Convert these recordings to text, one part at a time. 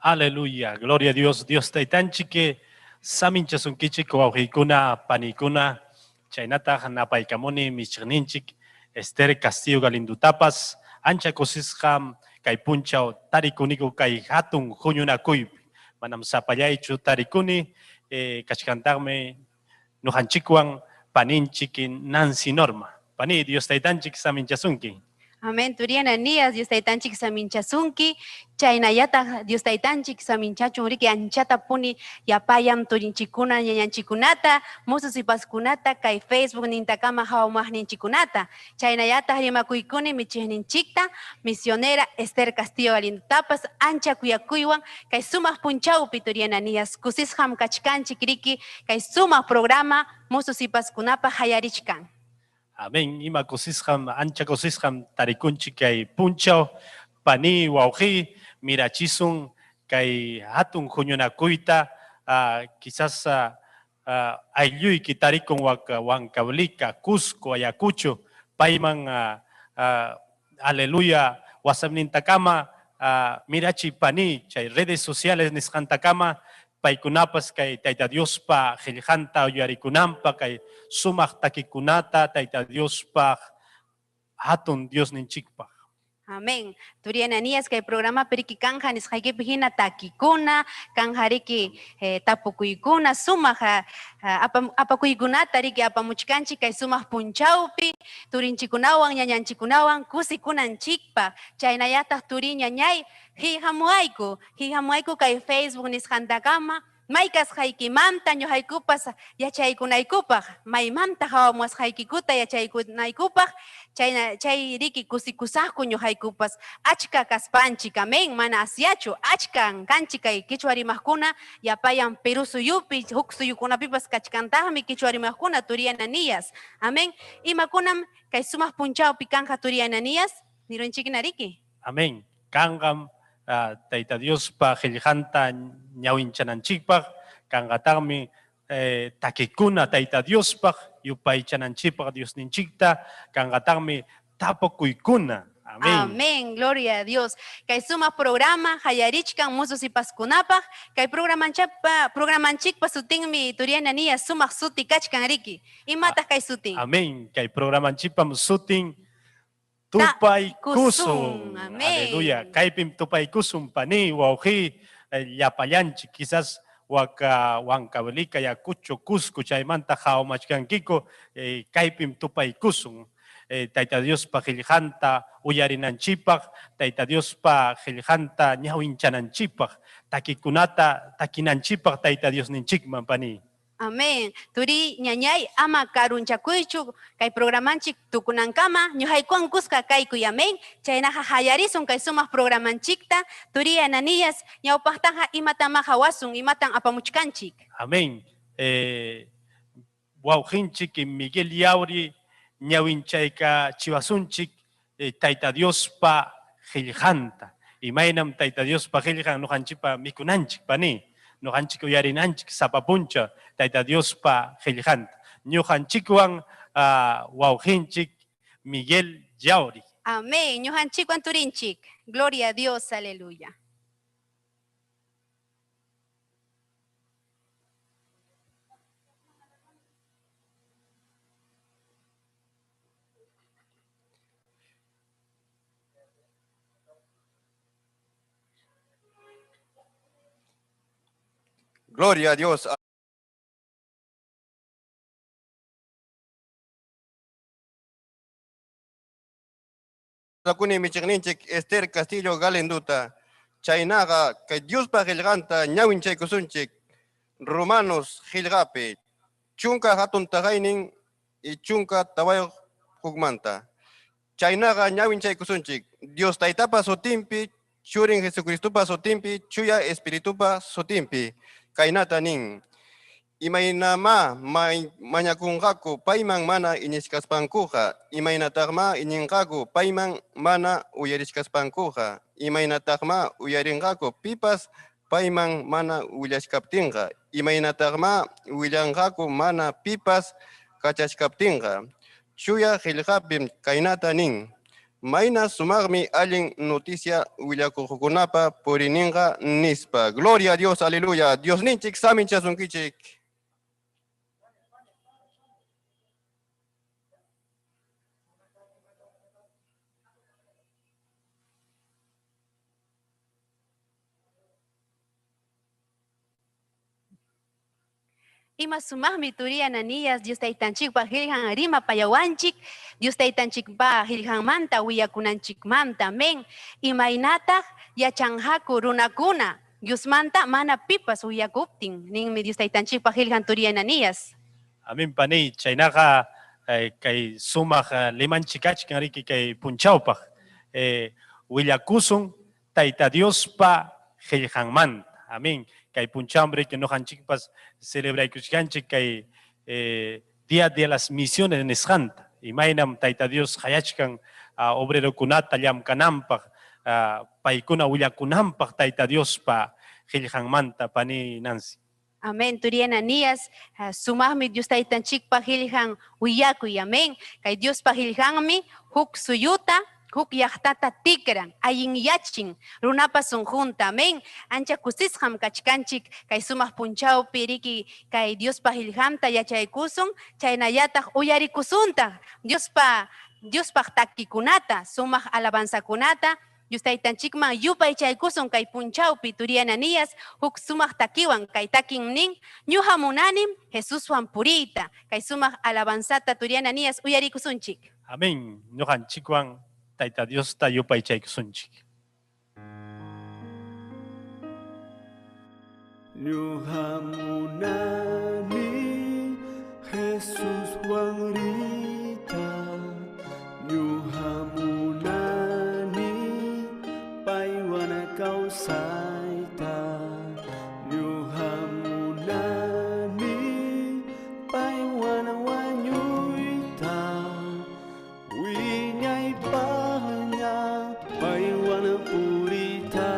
Aleluya, gloria a Dios, Dios taytanchik, saminchasunkichik wawqiykuna, panikuna, chaynataq napaykamuni michiqninchik Esther Castillo Galindutapas, ancha kusisqam kay punchaw tarikuniku kay hatun huñunakuypi. Manam sapallaychu tarikuni, kachkantaqmi ñuqanchikwan paninchik Nancy Norma. Pani, Dios taytanchik saminchasunki. Amén, Turian Anías, Dios taytanchik saminchasunki, chaynallataq Dios taytanchik saminchachun riki anchata puni yapayam turinchikuna ñañanchikunata, musu sipaskunata, kay Facebook nintakama hawamaqninchikunata, chaynallataq rimakuykuni michiqninchikta, misionera Esther Castillo Galindutapas, ancha kuyakuywan, kay sumaq punchawpi Turian Anías, kusisqam kachkanchik riki, kay sumaq programa musu sipaskunapaq hayarichkan. Amén. Ima kusisqam, ancha kusisqam tarikunchik kay punchaw, pani wawqi, mirachisun kay hatun huñunakuyta, quizás aylluyki tarikun Huancavelica, Cusco, Ayacucho, payman, aleluya, WhatsAppnintakama, mirachi pani, chay redes sociales nisqantakama, paykunapas kay Tayta Diospa qillqanta uyarikunanpaq, kay sumaq takikunata Tayta Diospaq hatun Diosninchikpaq. Amén. Turian Anías, kay programa periki kanja nisqaykipi hina takikuna, kanja riki, tapukuykuna, sumaq, apakuykunata riki apamuchkanchik kay sumaq punchawpi, turinchikunawan, ñañanchikunawan, kusikunanchikpaq. Chaynallataq turi ñañay, hihamuayku, hihamuayku kay Facebook nisqantakama, may kasqaykimanta ñuqaykupas yachaykunaykupaq, maymanta hawamuasqaykikuta yachaykunaykupaq, chayna chay riki kusikusaqku ñuqaykupas, achka kaspanchik, amén, mana asyachu, achkan kanchik kay qichwa rimaqkuna, yapayan Perú suyupi, huk suyukunapipas kachkantaqmi qichwa rimaqkuna, Turian Anías, amén. Imakunam kay sumaq punchawpi kanja Turian Anías, nirunchikna riki. Amén. Kanqam Tayta Diospa qillqanta ñawinchananchikpaq, kanqataqmi takikuna Tayta Diospaq yupaychananchikpaq Diosninchikta, kanqataqmi tapukuykuna, Amén. Amén, gloria a Dios. Kay sumaq programa hayarichkan musu sipaskunapaq. Kay programanchapa programanchikpa sutinmi turi Ananías sumaq suti kachkan riki. Imataq kay sutin? Amén. Kay programanchikpam sutin tupaykusun. Amén. Aleluya. Kaypim tupaykusun pani wawqi llapallanchik quizás waka Huancavelica, Ayacucho, Cusco, chaymanta qhawamachkankiku kaypim tupaykusun. Tayta Diospa qillqanta uyarinanchikpaq, Tayta Diospa qillqanta ñawinchananchikpaq, takikunata takinanchikpaq Tayta Diosninchikman pani. Amén. Turi ñañay ama karunchakuychu kay programanchik tukunankama ñuqaykuwan kuska kaykuy amén. Chaynaqa hayarisun kay sumaq programanchikta. Turi Ananías ñawpaqtaqa imatama hawasun, imatan apamuchkanchik. Amén. Wawqinchik Miguel Yauri ñawinchayka chiwasunchik Tayta Diospa qillqanta. Imaynam Tayta Diospa qillqan ñuqanchikpa mikunanchik pani. Ñuqanchik uyarinanchik sapa puncha Tayta Diospa qillqanta. Ñuqanchikwan wawqinchik Miguel Yauri. Amén. Ñuqanchikwan turinchik. Gloria a Dios, aleluya. Gloria a Dios. Kuni michiqninchik Esther Castillo Galenduta. Chaynaqa kay Diospa qillqanta ñawinchaykusunchik Romanos qillqapi chunka hatun taqaynin y chunka tawayuq hukmanta. Chaynaqa ñawinchaykusunchik Dios Taytapa sutinpi, Churin Jesucristopa sutinpi, Chuya Espiritupa sutinpi. Kaynata nin. Imaynamá mañakunqaku payman mana iñichkaspankuqa, imaynataqmá iñinqaku payman mana uyarichkaspankuqa, imaynataqmá uyarinqaku pipas payman mana willachkaptinqa, imaynataqmá willanqaku mana pipas kachachkaptinqa. Chuya qillqapim kaynata nin. Mayna sumaqmi allin noticia willakuqkunapa purininqa nispa. Gloria a Dios, aleluya. Dios ninchik saminchasunkichik. Ima sumaqmi turi Ananías, Dios taytanchikpa qillqan rimapayawanchik, Dios taytanchikpa qillqanmanta willakunanchikmanta, amén. Imaynataq yachanqaku runakuna Diosmanta mana pipas willakuptin, ninmi Dios taytanchikpa qillqan turi Ananías. Amén pani, chaynaqa kay sumaq limanchik kachkan riki kay punchawpaq willakusun Tayta Diospa qillqanmanta. Amén. Kay punchawmi riki ñuqanchikpas celebraykuchkanchik kay Día de las Misiones nisqanta. Imaynam Tayta Dios hayachkan obrerokunata llamkananpaq, paykuna willakunanpaq Tayta Diospa qillqanmanta pani Nancy. Amén, turi Ananías, sumaqmi Dios taytanchikpa qillqan willakuy, amén. Kay Diospa qillqanmi huk suyuta, huk llaqtata tikran, allinyachin, runapa sunqunta, amén. Ancha kusisqam kachkanchik kay sumaq punchawpi riki kay Diospa qillqanta yachaykusun, chaynallataq uyarikusuntaq Diospaq takikunata, sumaq alabanzakunata, Dios taytanchikman yupaychaykusun kay punchawpi turi Ananías huk sumaq takiwan kay takin nin ñuqa munanim Jesuswan puriyta kay sumaq alabanzata turi Ananías uyarikusunchik. Amén. Ñuqanchikwan Tayta Diosta yupaychaykusunchik. Ñuqa munani Jesuswan riyta, ñuqa munani paywan kawsayta, ñuqa munani paywan wañuyta, wiñaypaqña paywan puriyta.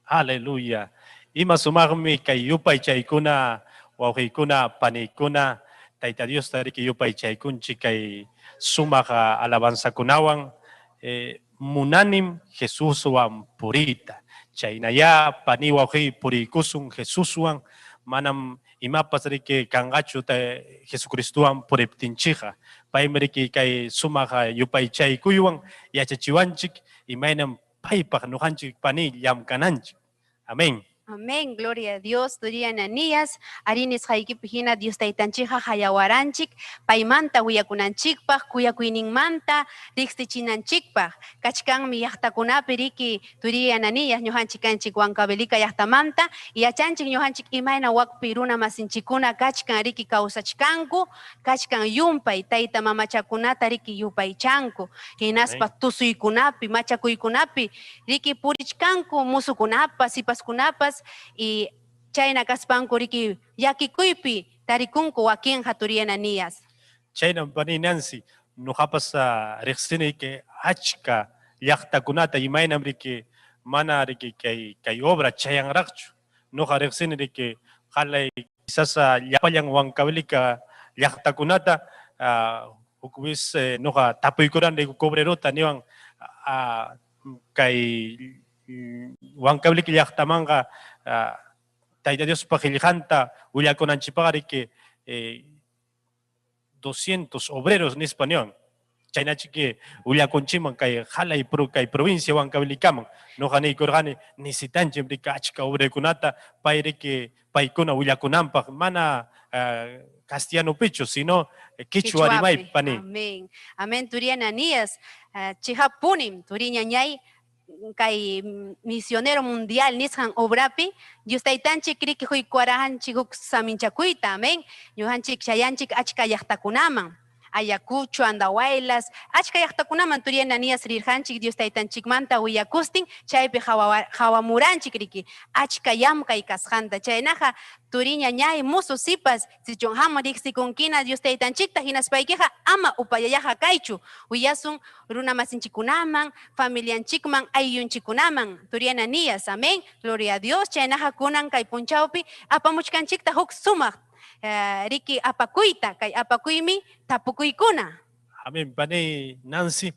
Aleluya. Ima sumaqmi kay yupaychaykuna, wawqiykuna, paniykuna, Tayta Diosta riki yupaychaykunchik kay sumaq alabanzakunawan, munanim Jesuswan puriyta. Chaynayá pani wawqiy puriykusun Jesuswan, manam imapas riki kanqachu Jesucristowan puriptinchikqa. Paymi riki kay sumaq yupaychaykuywan yachachiwanchik imaynam paypaq ñuqanchik pani llamkananchik. Amén. Amén, gloria a Dios. Turi Ananías, arí nisqaykipi hina Dios taytanchikqa hayawaranchik, paymanta willakunanchikpaq, kuyakuyninmanta riqsichinanchikpaq. Kachkanmi llaqtakunapi riki Turi Ananías, ñuqanchik kanchik Huancavelica llaqtamanta, yachanchik ñuqanchik imayna wakpi runa masinchikuna kachkan riki kawsachkanku, kachkan yumpay tayta mamachakunata riki yupaychanku, hinaspa tusuykunapi, machakuykunapi riki purichkanku musukunapas, sipaskunapas, y chayna kaspanku riki llakikuypi tarikunku wakinqa Turi Ananías. Chayna pani Nancy, ñuqapas riqsini que achka llaqtakunata imaynam riki mana riki kay obra chayanraqchu. Ñuqa riqsini riki qalay quizás llapallan Huancavelica llaqtakunata, huk vez ñuqa tapuykuran riki cobrerota niwan, kay Huancavelica llaqtamanqa, Tayta Diospa qillqanta willakunanchikpaqa riki 200 obreros nispa niwan. Chaynachiki willakunchikman kay qalay kay provincia Huancavelicaman. Ñuqa niykurqani necesitanchik riki achka obrerokunata pay riki paykuna willakunanpaq, mana castellanopichu, sino quechua rimay pani. Amén. Amén, Turi Ananías. Chihapunim, Turi ñañay, kay misionero mundial nisqan obrapi, Dios taytanchik riki huykuarajanchik huk saminchakuyta, amén. Ñuqanchik chayanchik achka llaqtakunaman. Ayacucho, Andahuaylas, achka llaqtakunaman turi Ananías rirqanchik Dios taytanchikmanta willakustin, chaypi hawamuranchik riki, achka llamkay kasqanta. Chaynaqa turi ñañay musu sipas, sichun hamu riqsikunkina Dios taytanchikta hinaspaykiqa ama upallallaqa kaychu. Willasun runa masinchikkunaman, familianchikman, ayllunchikkunaman. Turi Ananías, amén. Gloria a Dios. Chaynaqa kunan kay punchawpi apamuchkanchikta huk sumaq riki apakuyta, kay apakuymi tapukuykuna. Amén. Pani Nancy,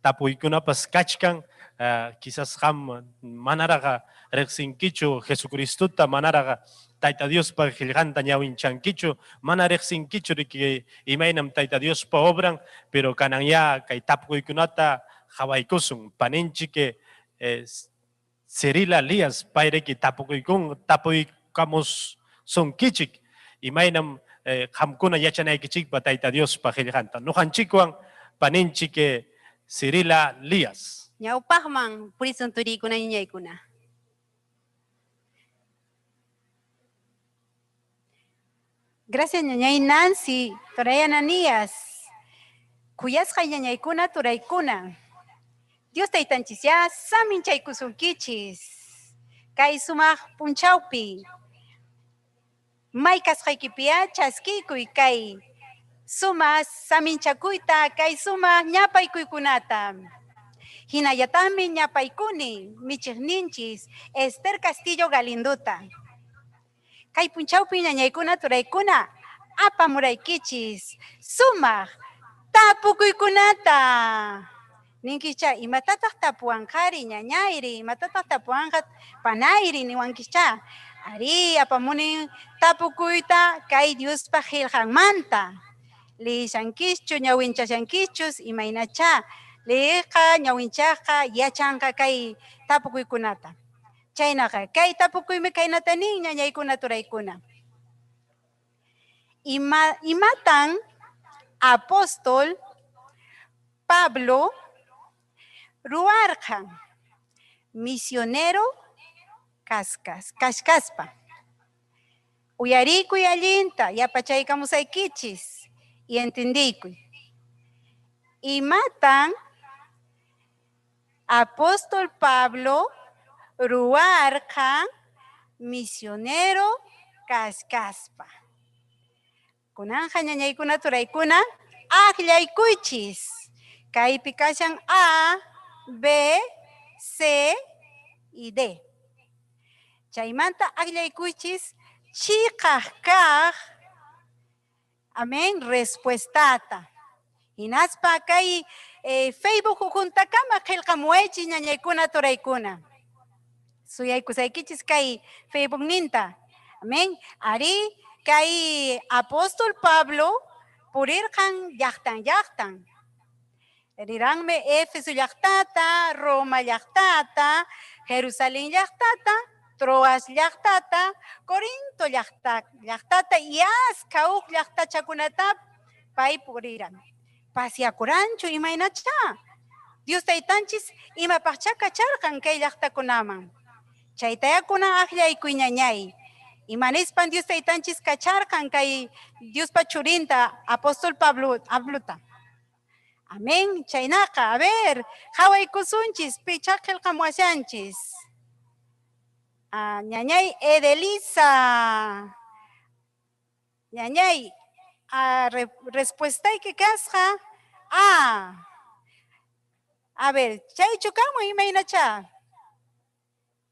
tapuykunapas kachkan, quizás qam manaraqa riqsinkichu Jesucristota, manaraqa Tayta Diospa qillqanta ñawinchankichu, mana riqsinkichu riki imaynam Tayta Diospa obran, pero kanan ya kay tapukuykunata qhawaykusun. Paninchik Cirila Lías, payriki tapukuykun, tapuykamusunkichik imaynam qamkuna yachanaykichikpa Tayta Diospa qillqanta. Nuqanchikwan paninchik Cirila Lías. Ñawpaqman purisun turiykuna ñañaykuna. Gracias, ñañay Nancy, turay Ananías. Kuyasqa ñañaykuna, turaykuna. Dios taytanchis ya saminchaykusunkichis. Kay sumaq punchawpi. May kasqaykipiya chaskikuy kay sumaq saminchakuyta, kay sumaq ñapaykuykunata. Hinallataqmi ñapaykuni michiqninchis Esther Castillo Galinduta. Kay punchawpi ñañaykuna, turaykuna, apamuraykichis sumaq tapukuykunata. Ninkicha, imatataq tapuwanqari ñañayri, imatataq tapuwanqa panayri niwankicha. Ari, apamuni tapukuyta kay Diospa qillqanmanta. Liyishankischu, ñawinchashankichus, imaynacha liyiqa, ñawinchaqqa, yachanqa kay tapukuykunata. Chaynaqa, kay tapukuymi kaynata nin ñañaykuna, turaykuna. Imatan apóstol Pablo ruwarqan misionero kashkaspa? Uyarikuy allinta, yapachaykamusaykichis y entendikuy. Imatan apóstol Pablo ruwarqan misionero kashkaspa? Kunanja ñañaykuna, turaykuna, akllaykuychis. Kaypi kashan A, B, C y D. Chaymanta akllaykuychis chiqaq kaq, amén, respuestata. Hinaspa kay Facebook juntakama qillqamuwaychis ñañaykuna, turaykuna. Suyaykusaykichis kay Facebook ninta. Amén. Ari, kay apóstol Pablo purirqan llaqtan llaqtan. Riranmi Éfeso llaqtata, Roma llaqtata, Jerusalén llaqtata, Troas llaqtata, Corinto llaqtata y aska huk llaqtachakunata pay puriran. Pasiakuranchu imaynacha. Dios taytanchis imapaqcha kacharqan kay llaqtakunaman. Chaytayakuna akllaykuy ñañay. Imanispan Dios taytanchis kacharqan kay Diospa churinta apóstol Pablo Pabluta. Amén. Chaynaqa, a ver, qhawaykusunchis, picha qillqamuwashanchis. Ah, ñañay Edelisa. Ñañay, respuestayki kasqa A. A ver, chaychu kanman imaynacha.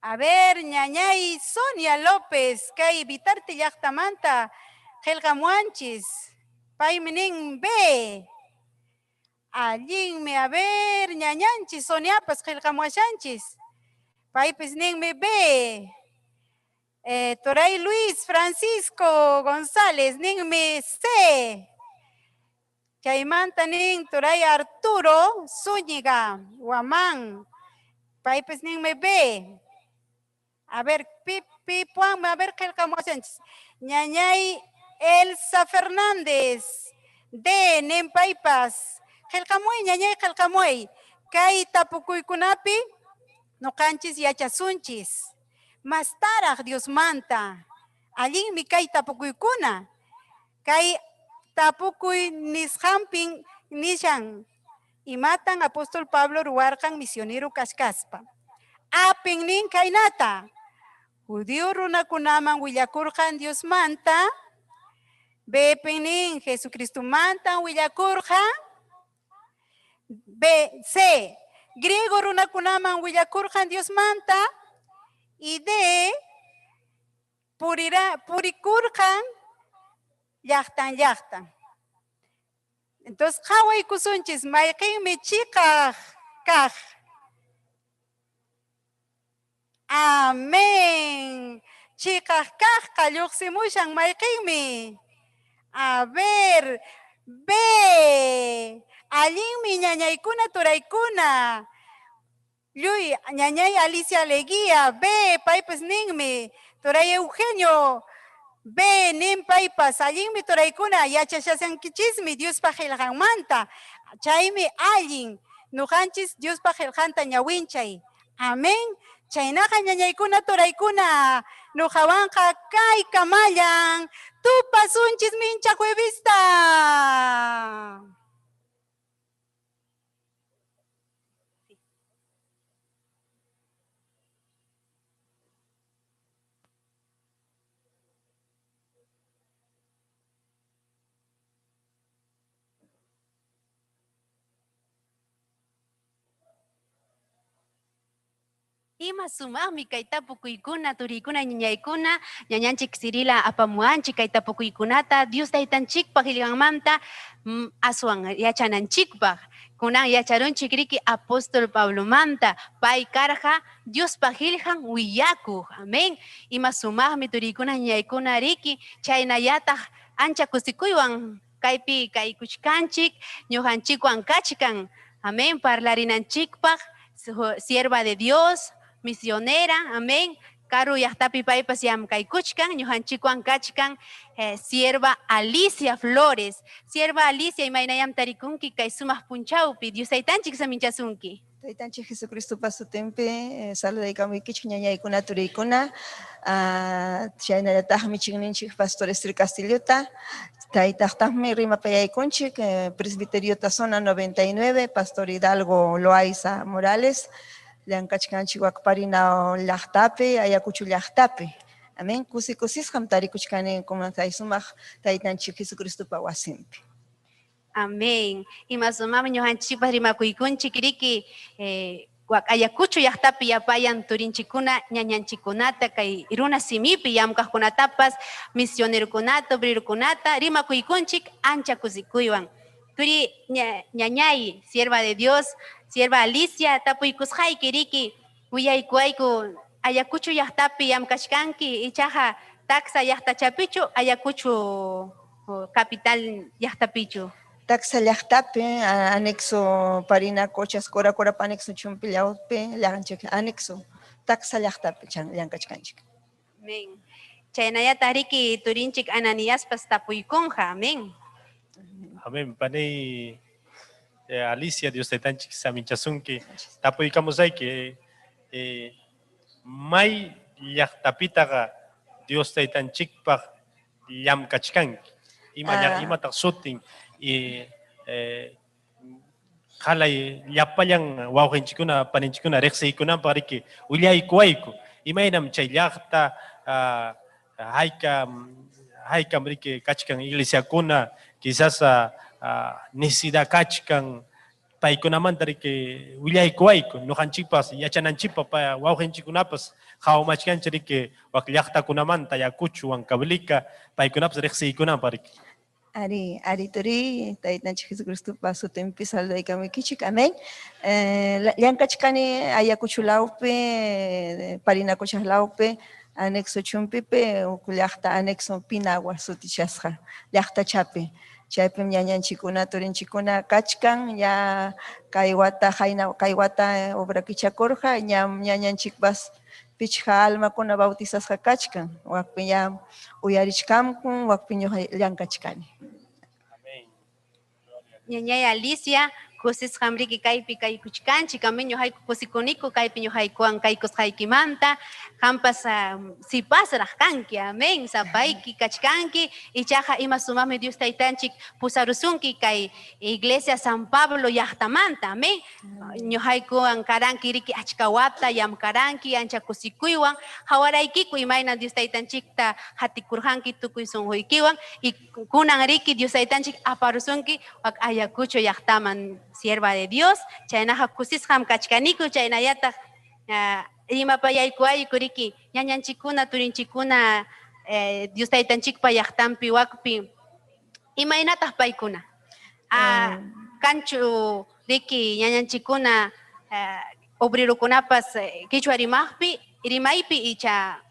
A ver, ñañay Sonia López, kay Vitarte llaqtamanta qillqamuwanchis. Paymi nin B. Allinmi, a ver, ñañanchis Soniapas qillqamuwashanchis. Paypis ninmi B. Turay Luis Francisco González ninmi C. Chaymanta nin Turay Arturo Zúñiga Guamán. Paypis ninmi B. A ver, pi, pi, puan, a ver, qillqamuwashanchis. Ñañay Elsa Fernández D, nin paypas. Qillqamuy, ñañay, qillqamuy. Kay tapukuykunapi nuqanchis yachasunchis. Mastaraq Diosmanta. Allinmi kay tapukuykuna. Kay Tapukuy nisqanpin nishan imatan apóstol Pablo ruwarqan misionero kashkaspa. Apin nin khaynata. Judío runakunaman willakurqan Diosmanta. Bpin nin Jesucristomantan willakurqan. B, C, griego runakunaman willakurqan Diosmanta. Y D, purikurqan llaqtan llaqtan. Entonces, qhawaykusunchis mayqinmi chiqaq kaq. Amén. Chiqaq kaqqa lluqsimushan mayqinmi. A ver, B. Allinmi ñañaykuna turaykuna. Lluy, ñañay Alicia Leguía, B, paypas ninmi. Turay Eugenio, B, nin paypas, allinmi turaykuna, yachashasankichismi Diospa qillqanmanta. Chaymi allin, nuqanchis Diospa qillqanta ñawinchay. Amén. Chaynaqa ñañaykuna turaykuna, nuqawanqa kay kamallan, tupasunchis mincha juevista. Ima sumaqmi kay tapukuykuna, turiykuna, ñañaykuna, ñañanchik Cirila apamuanchik kay tapukuykunata, Dios taytanchikpaq qillqanmanta aswan yachananchikpaq. Kunan yacharunchik riki apóstol Pablomanta, pay karqa Diospaq qillqan willakuq. Amén. Ima sumaqmi turiykuna, ñañaykuna riki, chaynallataq ancha kusikuywan kaypi kaykuchkanchik, ñuqanchikwan kachkan. Amén. Parlarinanchikpaq, sierva de Dios, misionera, amén. Karu llaqtapi paypas llamkaykuchkan, ñuqanchikwan kachkan, sierva Alicia Flores. Sierva Alicia, imaynayam tarikunki kay sumaq punchawpi, Dios taytanchik saminchasunki. Taytanchik Jesucristopa sutinpi, saludaykamuykichik ñañaykuna turiykuna, chaynallataqmi chikninchik Pastor Esther Castillota, taytaqtaqmi rimapayaykunchik, Presbiteriota Zona 99, Pastor Hidalgo Loaiza Morales, llankachkanchik wakparina llaqtapi, Ayacucho llaqtapi. Amén. Kusi kusisqam tarikuchkani kay sumaq taytanchik Jesucristopa wasinpi. Amén. Ima sumaqmi ñuqanchikpas rimakuykunchik riki, Ayacucho llaqtapi yapayan turinchikuna ñañanchikunata kay runa simipi llamkaqkunatapas misionerokunata, obrerokunata rimakuykunchik ancha kusikuywan. Turi ñañay, sierva de Dios, sierva Alicia, tapuykusqayki riki, willaykuwayku Ayacucho llaqtapi llamkachkanki, ichaqa Taxa llaqtachapichu, Ayacucho capital llaqtapichu. Taxa llaqtapi, anexo Parinacochas, Cora Cora anexo Chumpillaupi, llanchik anexo Taxa llaqtapi llankachkanchik. Amén. Chaynallataq riki turinchik Ananiaspas tapuykunqa, amén. Amén. Panay Alicia, Dios taytanchik saminchasunki, tapuykamusayki, may llaqtapitaqa Dios taytanchikpaq llamkachkanki, imataq sutin, y qalay llapallan wawqinchikuna paninchikuna riqsiykunanpaq riki willaykuwayku, imaynam chay llaqta, haykam riki kachkan iglesiakuna, quizás necesidad kachkan, paykunamanta riki willaykuwayku, ñuqanchikpas yachananchikpa wawqinchikkunapas qhawamachkanchik riki wak llaqtakunamanta Ayacucho, Huancavelica, paykunapas riqsiykunanpaq riki. Ari, ari turi, taytanchik Jesucristopa sutinpi saludaykamuykichik, amén. Llankachkani Ayacucho lawpi, Parinacochas lawpi, anexo Chumpipi, huk llaqta anexo Pinagua sutichasqa llaqtachapi. Chaypim ñañanchikuna, turinchikuna kachkan, ya kay wata, hayna, kay wata obra kichakurqa, ñam ñañanchikpas pichqa almakuna bautizasqa kachkan, wakpi ya uyarichkamkun, wakpi ñuqa llankachkani. Ñañay Alicia, Kusisqam riki kaypi kaykuchkanchik, amén. Ñuqayku kusikuniku kaypi ñuqaykuwan kaykusqaykimanta. Qampas sipasraq kanki, amén. Sapayki kachkanki, ichaqa ima sumaqmi Dios Taytanchik pusarusunki kay Iglesia San Pablo llaqtamanta, amén. Ñuqaykuwan karanki riki achka wata llamkaranki ancha kusikuywan hawaraykiku imayna Dios Taytanchikta hatikurqanki tukuy sunquykiwan y kunan riki Dios Taytanchik aparusunki wak Ayacucho llaqtaman, sierva de Dios. Chaynaqa kusisqam kachkaniku, chaynallataq rimapayaykuayku riki ñañanchikkuna turinchikkuna Dios Taytanchikpa llaqtanpi wakpi imaynataq paykuna? Kanchu riki ñañanchikkuna obrerokunapas qichwa rimaqpi rimaypi icha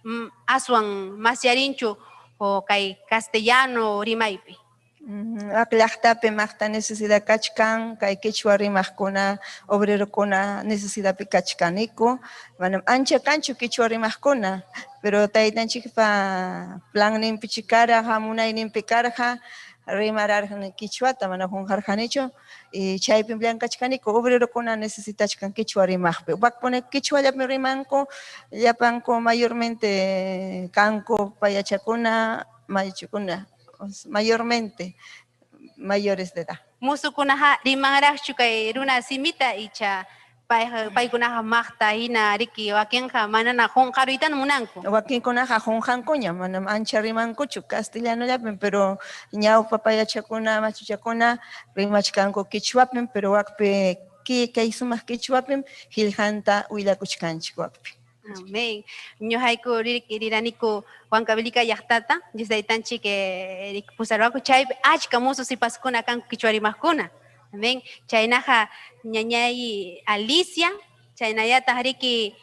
aswan masyarinchu o kay castellano rimaypi? Wak llaqtapi maqta necesidad kachkan, kay quechua rimaqkuna, obrerokuna necesidadpi kachkaniku. Manam ancha kanchu quechua rimaqkuna, pero taytanchikpa planninpi karqa, munayninpi karqa, rimararqani quechuata, mana qunqarqanichu, y chaypim llankachkaniku, obrerokuna necesitachkan quechua rimaqpi. Wakpuni quechuallapi rimanku, llapanku mayormente kanku payachakuna, maychukuna, mayormente mayores de edad. Musukunaqa rimanraqchu kay runa simita icha paykunaqa maqta hina riki wakinqa manana qunqaruytana munanku? Wakinkunaqa qunqankuña, manam ancha rimankuchu, castellanollapim, pero ñawpa payachakuna, machuchakuna rimachkanku quechuapim, pero wakpi kay sumaq quechuapim qillqanta willakuchkanchik wakpi. Amén. Ñuqayku riraniku Huancavelica llaqtata, Dios Taytanchik pusarwaku chaypi achka musu sipaskuna kanku qichwa rimaqkuna. Amén. Chaynaqa ñañay Alicia, chaynallataq riki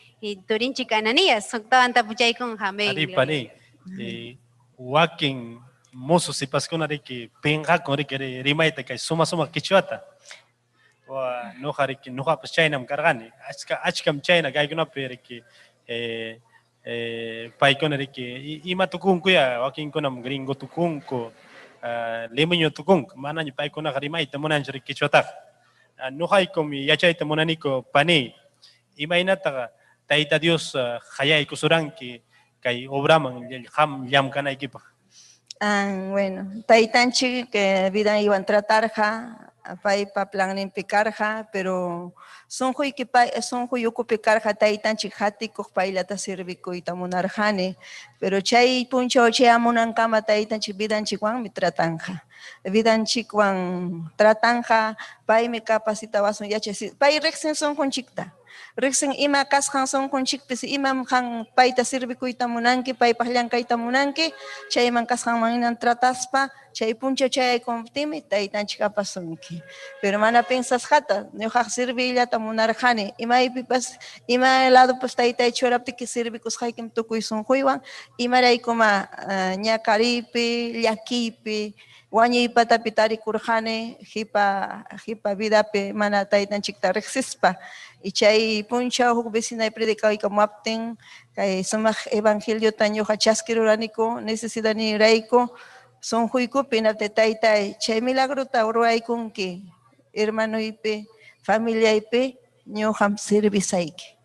turinchik Ananías, huktawan tapuchaykunqa. Amén. Ari pani, wakin musu sipaskuna riki pinqakun riki rimayta kay suma sumaq qichwata. Nuqa riki nuqapas chaynam karqani. Achkam chayna kaykunapi riki paykuna riki ima tukunkuya, wakinkunam gringo tukunku, limeño tukunku, manaña paykunaqa rimayta munanchu riki qichwataqa. Nuqaykum yachayta munaniku pani, imaynataqa Tayta Dios qayaykusuranki kay obraman qam llamkanaykipaq? Bueno, taytanchik vida iwan tratarqa, paypa planninpi karqa, pero sunquyki pay sunquy ukupi karqa taytanchik hatikuq payllata servikuyta munarqani, pero chay punchaw chayamunankama taytanchik vidanchikwanmi tratanqa. Vidanchikwan tratanqa, paymi capacitawasun yachasi, pay riqsin sunqunchikta. Riqsin ima kasqan sunqunchikpis, imam qan payta servikuyta munanki, paypaq llankayta munanki, chayman kasqanman hinan trataspa, chay punchaw chayaykuptinmi taytanchik apasunki. Pero mana pensasqata, ñuqaqa serviyllata munarqani, imaypipas, ima ladopas taytay churaptiki servikusqaykim tukuy sunquywan, imaraykuma ñakariypi, llakiypi, wañuy patapi tarikurqani, qipa vidapi mana taytanchikta riqsispa. Y chay punchaw huk vecinay predicaykamuwaptin, kay sumaq evangeliota ñuqa chaskiruraniku, necesidadniyrayku, sunquykupi hinaptin taytay chay milagrota ruwaykunki hermanuypi, familiaypi, ñuqam servisayki,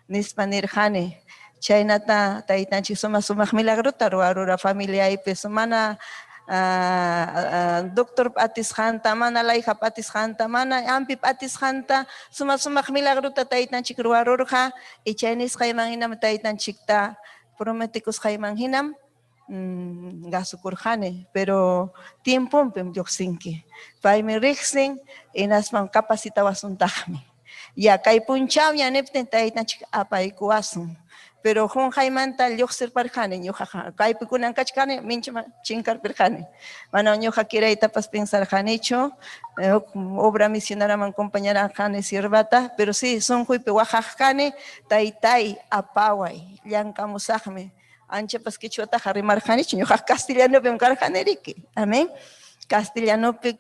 nispa nirqani. Chaynata taytanchik sumaq sumaq milagrota ruwarura familiaypi, mana doctor atisqanta, mana layqap atisqanta, mana ampip atisqanta, sumaq sumaq milagrota taytanchik ruwarurqa, y chay nisqayman hinam taytanchikta prometikusqayman hinam gasukurqani, pero tiemponpim lluqsinki. Paymi riqsin, hinaspam capacitawasuntaqmi. Ya kay punchawña niptin taytanchik apaykuwasun. Pero qunqaymanta lluqsirparqani ñuqaqa, kaypi kunan kachkani minchama chinkarpirqani. Mana ñuqa kiraytapas pensarqanichu, huk obra misioneraman compañarqani siervata, pero sí sunquypi waqaq kani, taytay apaway, llankamusaqmi. Anchapas qichwataqa rimarqanichu, ñuqaqa castellanopim karqani riki. Amén. Castellanopi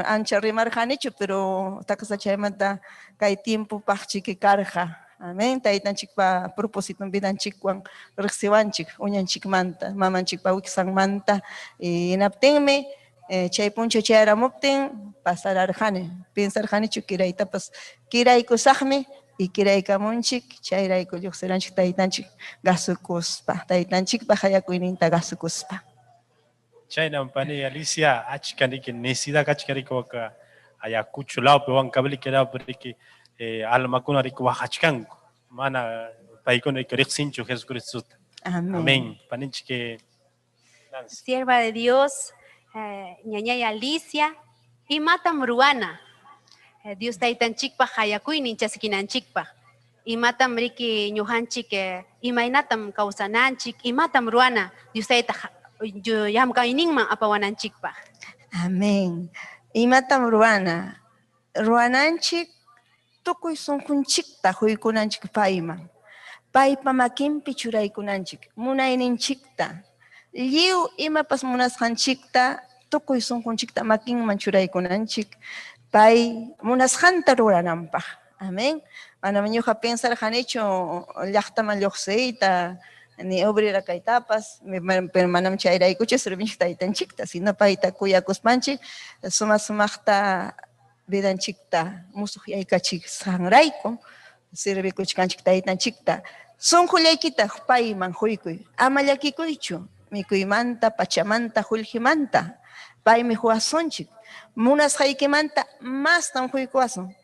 ancha rimarqanichu, pero taksa chaymanta kay tiempopaqchiki karqa. Amén. Taytanchikpa propósiton vidanchikwan riqsiwanchik uñanchikmanta, mamanchikpa wiksanmanta. Hinaptinmi Chay punchaw chayaramuptin pasararqani, pensarqanichu kiraytapas kiraykusaqmi y kiraykamunchik, chayrayku lluqsiranchik taytanchik gasukuspa, taytanchikpa qayakuyninta gasukuspa. Chaynam pani Alicia, achka riki necesidad kachka riki waka Ayacucho lawpi, Huancavelica lawpi riki almakuna riki waqachkanku, mana paykuna riki riqsinchu Jesucristota. Amén. Amén. Paninchik Nancy. Sierva de Dios, ñañay Alicia, imatam ruwana Dios taytanchikpaq qayakuynin chaskinanchikpaq. Imatam riki ñuqanchik imaynatam kawsananchik, imatam ruwana Dios tayta llamkayninman apawananchikpaq. Amén. Imatam ruwana? Ruwananchik tukuy sunqunchikta huykunanchik payman. Paypa makinpi churaykunanchik, munayninchikta. Lliw imapas munasqanchikta tukuy sunqunchikta makinman churaykunanchik, pay munasqanta rurananpaq. Amén. Manam ñuqa pensarqanichu llaqtaman lluqsiyta, ni obrera kaytapas, pero manam chayraykuchu servinchik taytanchikta, sino payta kuyakuspanchik, suma sumaqta vidanchikta musuqyaykachisqanrayku servikuchkanchik taytanchikta. Sunqullaykita payman huykuy, ama llakikuychu mikuymanta, pachamanta, qullqimanta. Paymi huwasunchik, munasqaykimanta mastam huykuwasun.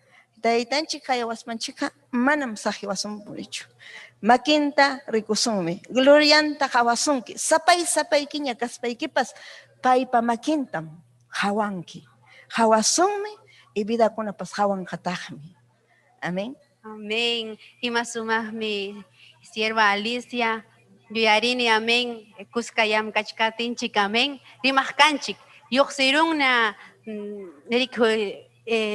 Taytanchik qayawaspanchikqa manam saqiwasunpunichu. Makinta rikusunmi, glorianta qawasunki, sapay sapaykiña kaspaykipas paypa makintam qawanki. Qawasunmi y vidakunapas qawanqataqmi. Amén. Amén. Ima sumaqmi sierva Alicia, yuyarini amén, kuska llamkachkatinchik amén, rimaq kanchik, lluqsirunna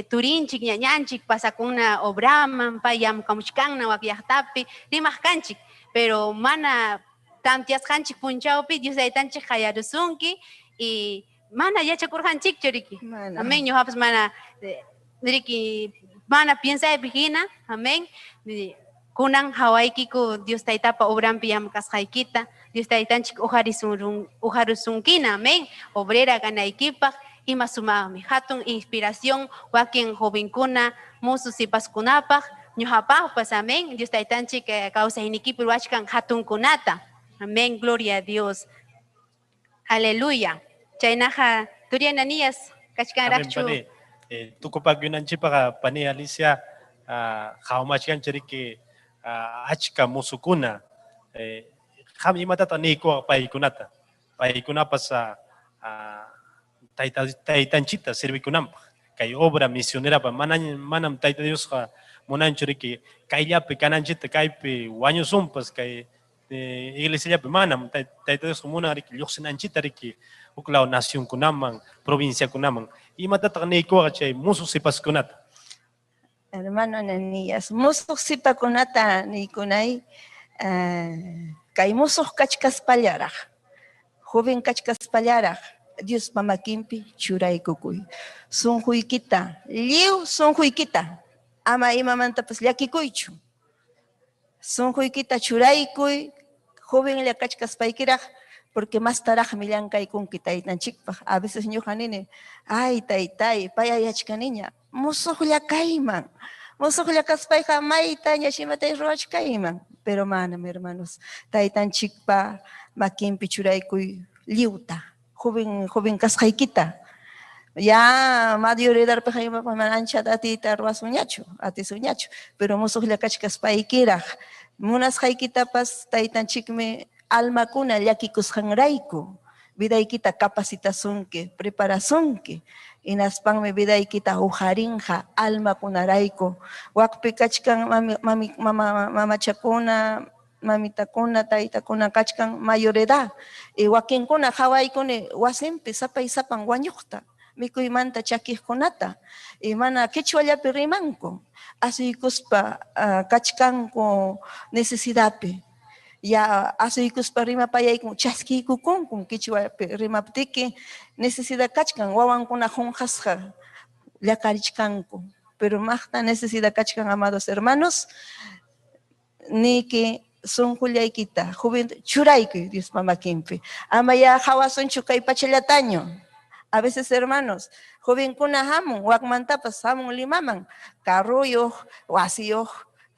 turinchik, ñañanchik, pasakuna obraman, pay llamkamuchkanna wak llaqtapi, rimaq kanchik, pero mana tantiasqanchik punchawpi Dios taytanchik qayarusunki y mana yachakurqanchikchu riki. Mana. Amén, ñuqapas mana riki mana piensaypi hina, amén. Kunan hawaykiku Dios taytapa obranpi llamkasqaykita, Dios taytanchik ujarusunkina, amén. Obrera kanaykipaq, ima sumaqmi, hatun inspiración wakin jovenkuna, musu sipaskunapaq, ñuqapaqpas, amén. Dios taytanchik kawsaynikipi ruwachkan hatunkunata. Amén, gloria a Dios. Aleluya. Chaynaqa turi Ananías kachkanraqchu. Amén, pani. Tukupakuyunanchikpaqa pani Alicia, qhawmachkanchik riki achka musukuna, qam imatataq niykuwaq paykunata, paykunapas taytanchikta servikunanpaq, kay obra misionerapa, manam Tayta Diosqa munanchu riki kayllapi kananchikta, kaypi wañusunpas, kay iglesiallapi manam Tayta Diosqa munan riki lluqsinanchikta riki huk law nacionkunaman, provinciakunaman. Imatataq niykuwaq chay musuq sipaskunata? Hermano Ananías, musuq sipakunata niykunay, kay musuq kachkaspallaraq, joven kachkaspallaraq, Diospa makinpi churaykukuy. Sunquykita, lliw sunquykita, ama imamantapas llakikuychu. Sunquykita churaykuy, jovenlla kachkaspaykiraq, porque mastaraqmi llankaykunki taytanchikpaq. A veces ñuqa nini, ay taytay, payayachkaniña, musuqlla kayman, musuqlla kaspayqa maytaña imatay ruwachkayman. Pero manam, hermanos, taytanchikpa makinpi churaykuy lliwta, joven kasqaykita. Ya mayor edadpiqa imapas mana anchata atiyta ruwasunñachu, atisunñachu, pero musuqlla kachkaspaykiraq, munasqaykitapas taytanchikmi almakuna llakikusqanrayku vidaykita capacitasunki, preparasunki, hinaspanmi vidaykita ujarinqa almakunarayku. Waqpi kachkan mamachakuna, mamitakuna, taytakuna kachkan mayor edad, y wakinkuna qawaykuni wasinpi sapay sapan wañuqta, mikuymanta chakiqkunata, y mana quechuallapi rimanku, asuykuspa kachkanku necesidadpi. Ya asuykuspa rimapayayku chaskiykukunku quechuapi rimaptiki, necesidad kachkan wawankuna qunqasqa llakarichkanku, pero maqta necesidad kachkan, amados hermanos, niki sunqullaykita joven churaykuy Diospa makinpi, ama ya hawasunchu kay pachallataño, A veces, hermanos, jovenkuna hamun, wakmantapas hamun Limaman, carruyuq, wasiyuq,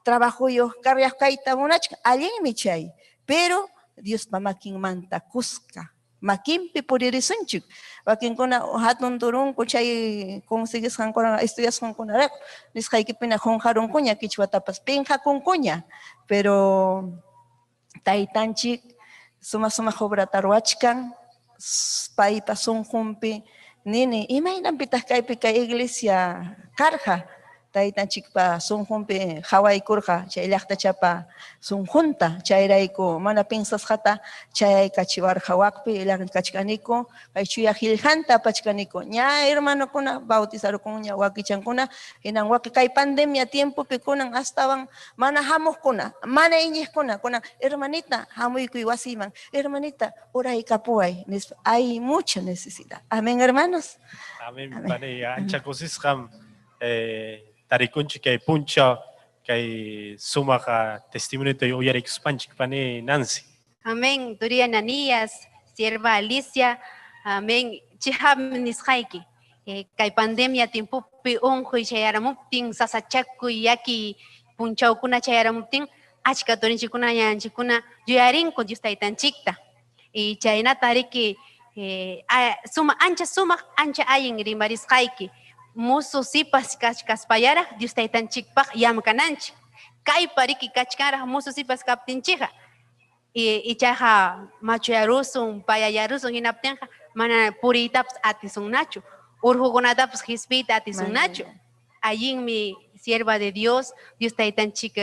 trabajuyuq, carriaq kayta munachkan, allinmi chay, pero Diospa makinmanta kuska, makinpi puririsunchik. Wakinkuna hatun turunku chay conseguisqankuna, estudiasqankunarayku, nisqaykipina qunqarunkuña qichwatapas, pinqakunkuña, pero taytanchik sumaq sumaq obrata ruwachkan, paypa sunqunpi nini, imaynanpitaq kaypi kay iglesia karqa, taytanchikpa sunqunpi qhawaykurqa chay llaqtachapa sunqunta, chayrayku mana pinsasqata chayaykachiwarqa wakpi llankachkaniku, kay chuya qillqanta apachkaniku, ña hermanokuna bautizarukunña wakichankuna, hinan waki kay pandemia tiempopi kunan astawan mana hamuqkuna, mana iñiqkuna, kunan hermanita hamuykuy wasiyman, hermanita uraykapuway nispa, hay mucha necesidad. Amén, hermanos. Amén, pani, ancha kusisqam tarikunchik kay punchaw kay sumaq testimonio uyarikuspanchik, pani Nancy. Amén, turi Ananías, sierva Alicia, amén, chiham nisqayki. Kay pandemia tiempopi unquy chayaramuptin, sasachakuy llaki punchawkuna chayaramuptin, achka turinchikkuna ñañanchikkuna yuyarinku Dios taytanchikta. Y chaynata riki, suma, ancha sumaq, ancha allin rimarisqayki. Musu sipas kachkaspallaraq Dios taytanchikpaq llamkananchik. Kaypa riki kachkanraq musu sipas kaptinchikqa. Ichaqa machuyarusun, payayarusun hinaptinqa mana puriytapas atisunnachu. Urqukunatapas qispiyta atisunnachu. Allinmi sierva de Dios, Dios taytanchik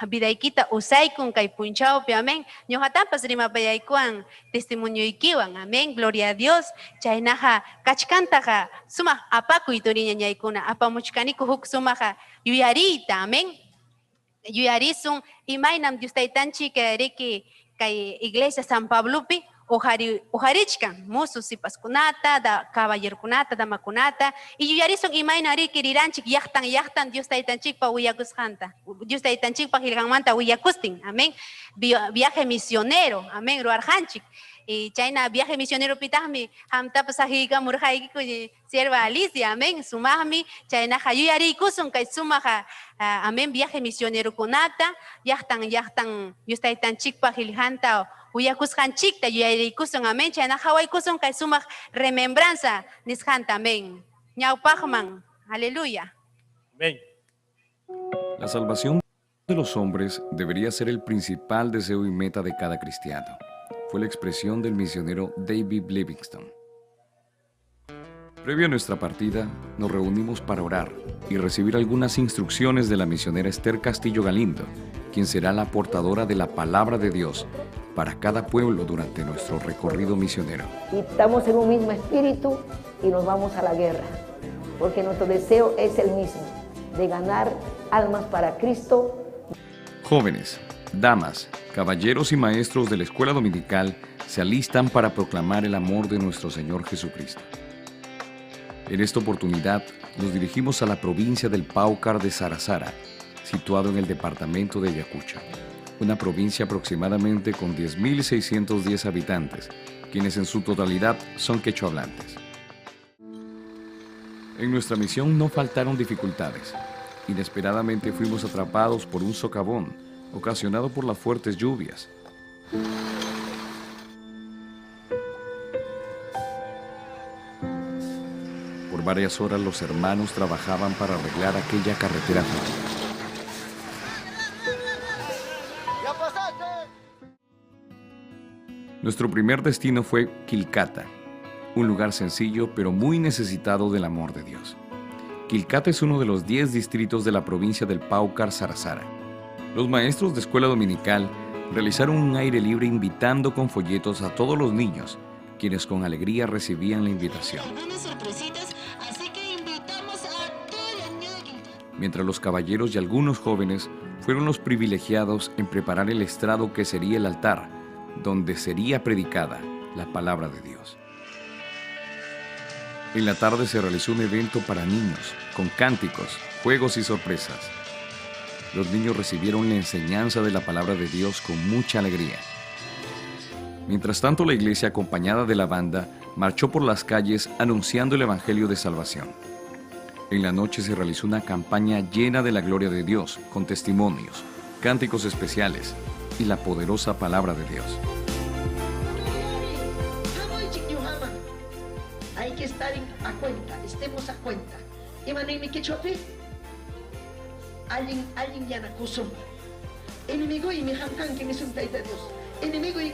vidaykita usaykun kay punchawpi, amén. Ñuqatapas rimapayaykuwan testimonioykiwan, amén. Gloria a Dios. Chaynaqa kachkantaqa sumaq apakuy turi ñañaykuna, apamuchkaniku huk sumaq yuyariyta, amén. Yuyarisun imaynam Dios taytanchik riki kay iglesia San Pablopi ujarichkan musu sipaskunata, da caballerokunata, damakunata, y yuyarisun imayna riki riranchik llaqtan llaqtan Dios taytanchikpa willakusqanta, Dios taytanchikpa qillqanmanta willakustin, amén. Viaje misionero, amén, ruwarqanchik. Y chayna viaje misionero pitaqmi qamtapas saqiykamurqaykiku sierva Alicia, amén, sumaqmi chaynaqa yuyariykusun kay sumaq, amén, viaje misionerokunata, llaqtan llaqtan Dios taytanchikpa qillqanta willakusqanchikta yuyariykusun, amén, chayna qhawaykusun kay sumaq remembranza nisqanta, amén. Ñawpaqman, aleluya. Amén. La salvación de los hombres debería ser el principal deseo y meta de cada cristiano. Fue la expresión del misionero David Livingstone. Previo a nuestra partida, nos reunimos para orar y recibir algunas instrucciones de la misionera Esther Castillo Galindo, quien será la portadora de la palabra de Dios para cada pueblo durante nuestro recorrido misionero. Y estamos en un mismo espíritu y nos vamos a la guerra, porque nuestro deseo es el mismo, de ganar almas para Cristo. Jóvenes, damas, caballeros y maestros de la escuela dominical se alistan para proclamar el amor de nuestro Señor Jesucristo. En esta oportunidad nos dirigimos a la provincia del Paucar de Sara Sara, situado en el departamento de Ayacucho, una provincia aproximadamente con 10.610 habitantes, quienes en su totalidad son quechuahablantes. En nuestra misión no faltaron dificultades. Inesperadamente fuimos atrapados por un socavón ocasionado por las fuertes lluvias. Por varias horas los hermanos trabajaban para arreglar aquella carretera fallida. Nuestro primer destino fue Quilcata, un lugar sencillo pero muy necesitado del amor de Dios. Quilcata es uno de los 10 distritos de la provincia del Paucar Sara Sara. Los maestros de escuela dominical realizaron un aire libre invitando con folletos a todos los niños, quienes con alegría recibían la invitación. Mientras los caballeros y algunos jóvenes fueron los privilegiados en preparar el estrado que sería el altar, donde sería predicada la palabra de Dios. En la tarde se realizó un evento para niños, con cánticos, juegos y sorpresas. Los niños recibieron la enseñanza de la palabra de Dios con mucha alegría. Mientras tanto, la iglesia, acompañada de la banda, marchó por las calles anunciando el Evangelio de Salvación. En la noche se realizó una campaña llena de la gloria de Dios, con testimonios, cánticos especiales y la poderosa palabra de Dios. Hay que estar a cuenta, estemos a cuenta. Enemigo y mi Dios. Enemigo y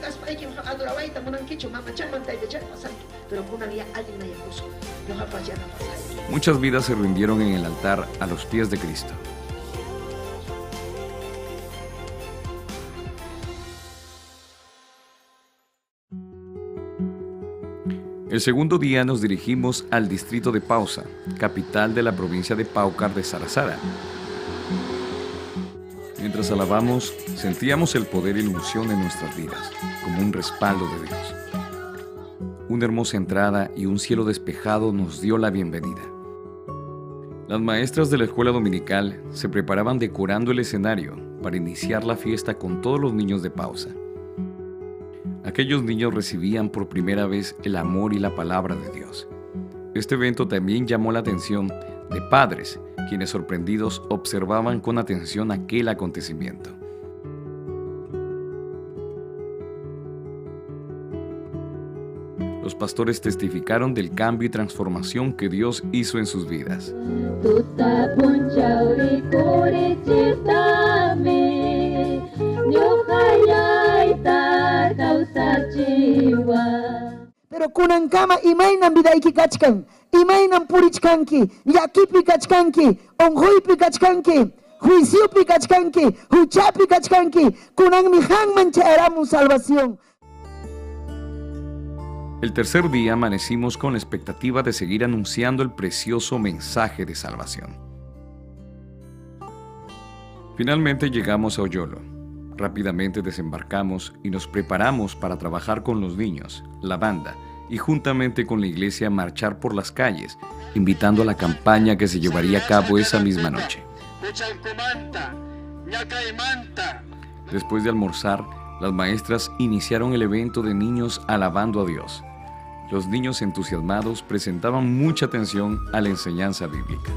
pero Muchas vidas se rindieron en el altar a los pies de Cristo. El segundo día nos dirigimos al distrito de Pausa, capital de la provincia de Paucar de Sarasara. Mientras alabamos, sentíamos el poder y la unción en nuestras vidas, como un respaldo de Dios. Una hermosa entrada y un cielo despejado nos dio la bienvenida. Las maestras de la escuela dominical se preparaban decorando el escenario para iniciar la fiesta con todos los niños de Pausa. Aquellos niños recibían por primera vez el amor y la palabra de Dios. Este evento también llamó la atención de padres, quienes sorprendidos observaban con atención aquel acontecimiento. Los pastores testificaron del cambio y transformación que Dios hizo en sus vidas. Pero kunankama imaynam vidayki kachkan, imaynam purichkanki, llakipi kachkanki, unquypi kachkanki, juiciopi kachkanki, huchapi kachkanki, kunanmi hanman chayaramun salvación. El tercer día amanecimos con la expectativa de seguir anunciando el precioso mensaje de salvación. Finalmente llegamos a Oyolo. Rápidamente desembarcamos y nos preparamos para trabajar con los niños, la banda y juntamente con la iglesia marchar por las calles, invitando a la campaña que se llevaría a cabo esa misma noche. Después de almorzar, las maestras iniciaron el evento de niños alabando a Dios. Los niños entusiasmados presentaban mucha atención a la enseñanza bíblica.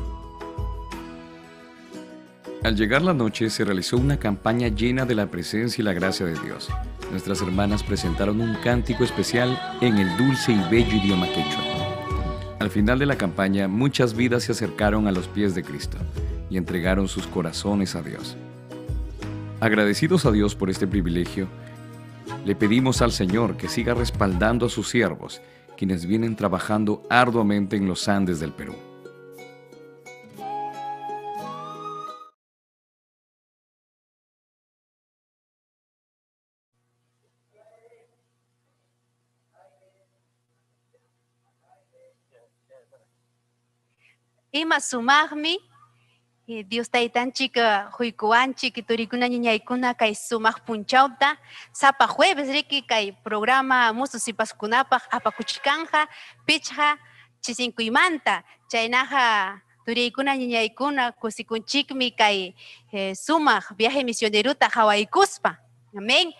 Al llegar la noche se realizó una campaña llena de la presencia y la gracia de Dios. Nuestras hermanas presentaron un cántico especial en el dulce y bello idioma quechua. Al final de la campaña, muchas vidas se acercaron a los pies de Cristo y entregaron sus corazones a Dios. Agradecidos a Dios por este privilegio, le pedimos al Señor que siga respaldando a sus siervos, quienes vienen trabajando arduamente en los Andes del Perú. Ima sumaqmi Dios taytanchik huykuwanchik turikuna ñañaykuna kay sumaq punchawta sapa jueves riki kay programa musu sipaskunapaq apakuchkanja pichqa chisinkuymanta chaynaqa turiykuna ñañaykuna kusikunchikmi kay sumaq viaje misioneruta qhawaykuspa. Amén.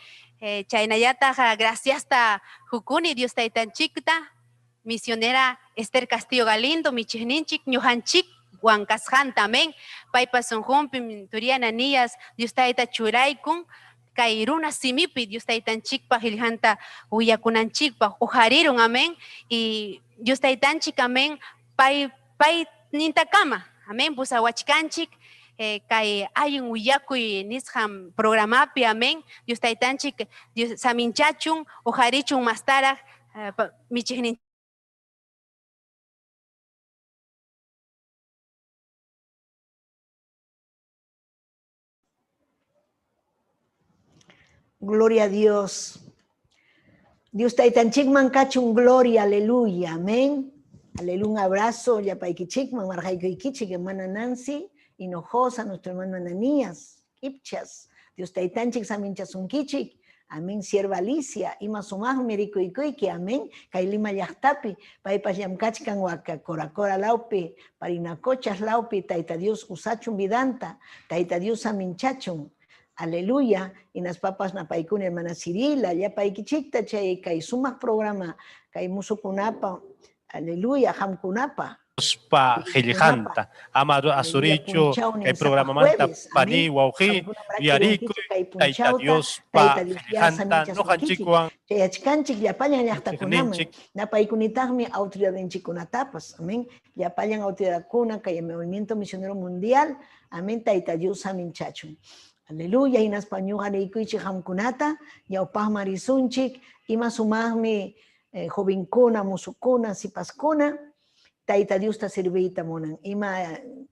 Chaynallataq graciasta hukuni Dios taytanchikta misionera Esther Castillo Galindo michiqninchik ñuqanchik wankasqanta, amén. Paypa sunqunpi turiya Ananías Dios tayta churaykun kay runa simipi Dios taytanchikpaq qillqanta willakunanchikpaq uqharirun, amén. Y Dios taytanchik, amén, pay pay nintakama, amén, pusawachkanchik kay allin willakuy nisqan programapi, amén. Dios taytanchik Dios saminchachun uqharichun mastaraq michiqnin. Gloria a Dios. Dios taytanchikman kachun gloria, aleluya, amén. Aleluya, un abrazo, yapaykichikman, marjaykichik, hermana Nancy, Hinojosa, nuestro hermano Ananías, Ipchas, Dios taytanchik saminchasunkichik, amén, sierva Alicia, ima sumaqmi rikuykuyki, amén, kay Lima llaqtapi, paypas llamkachkan waka, Coracora lawpi, Parinacochas lawpi, Tayta Dios usachun vidanta, Tayta Dios saminchachun. Aleluya. Hinaspapas napaykuna hermana Cirila, llapaykichikta chay kay sumaq programa, kay musukunapa, aleluya, qamkunapa. Pa qillqanta ama asurichu kay programamanta pani wawqi yuyarikuy Tayta Diospa qillqanta ñuqanchikwan Chayachkanchik llapallan llaqtakunaman, napaykunitaqmi autoridadninchikkunatapas, amén. Llapallan autoridadkuna kay Movimiento Misionero Mundial, amén, Tayta Dios saminchachun. Aleluya, hinaspa ñuqa niykuychik qamkunata, ñawpaqman risunchik, ima sumaqmi jovenkuna, musukuna, sipaskuna, Tayta Diosta serviyta munan. Ima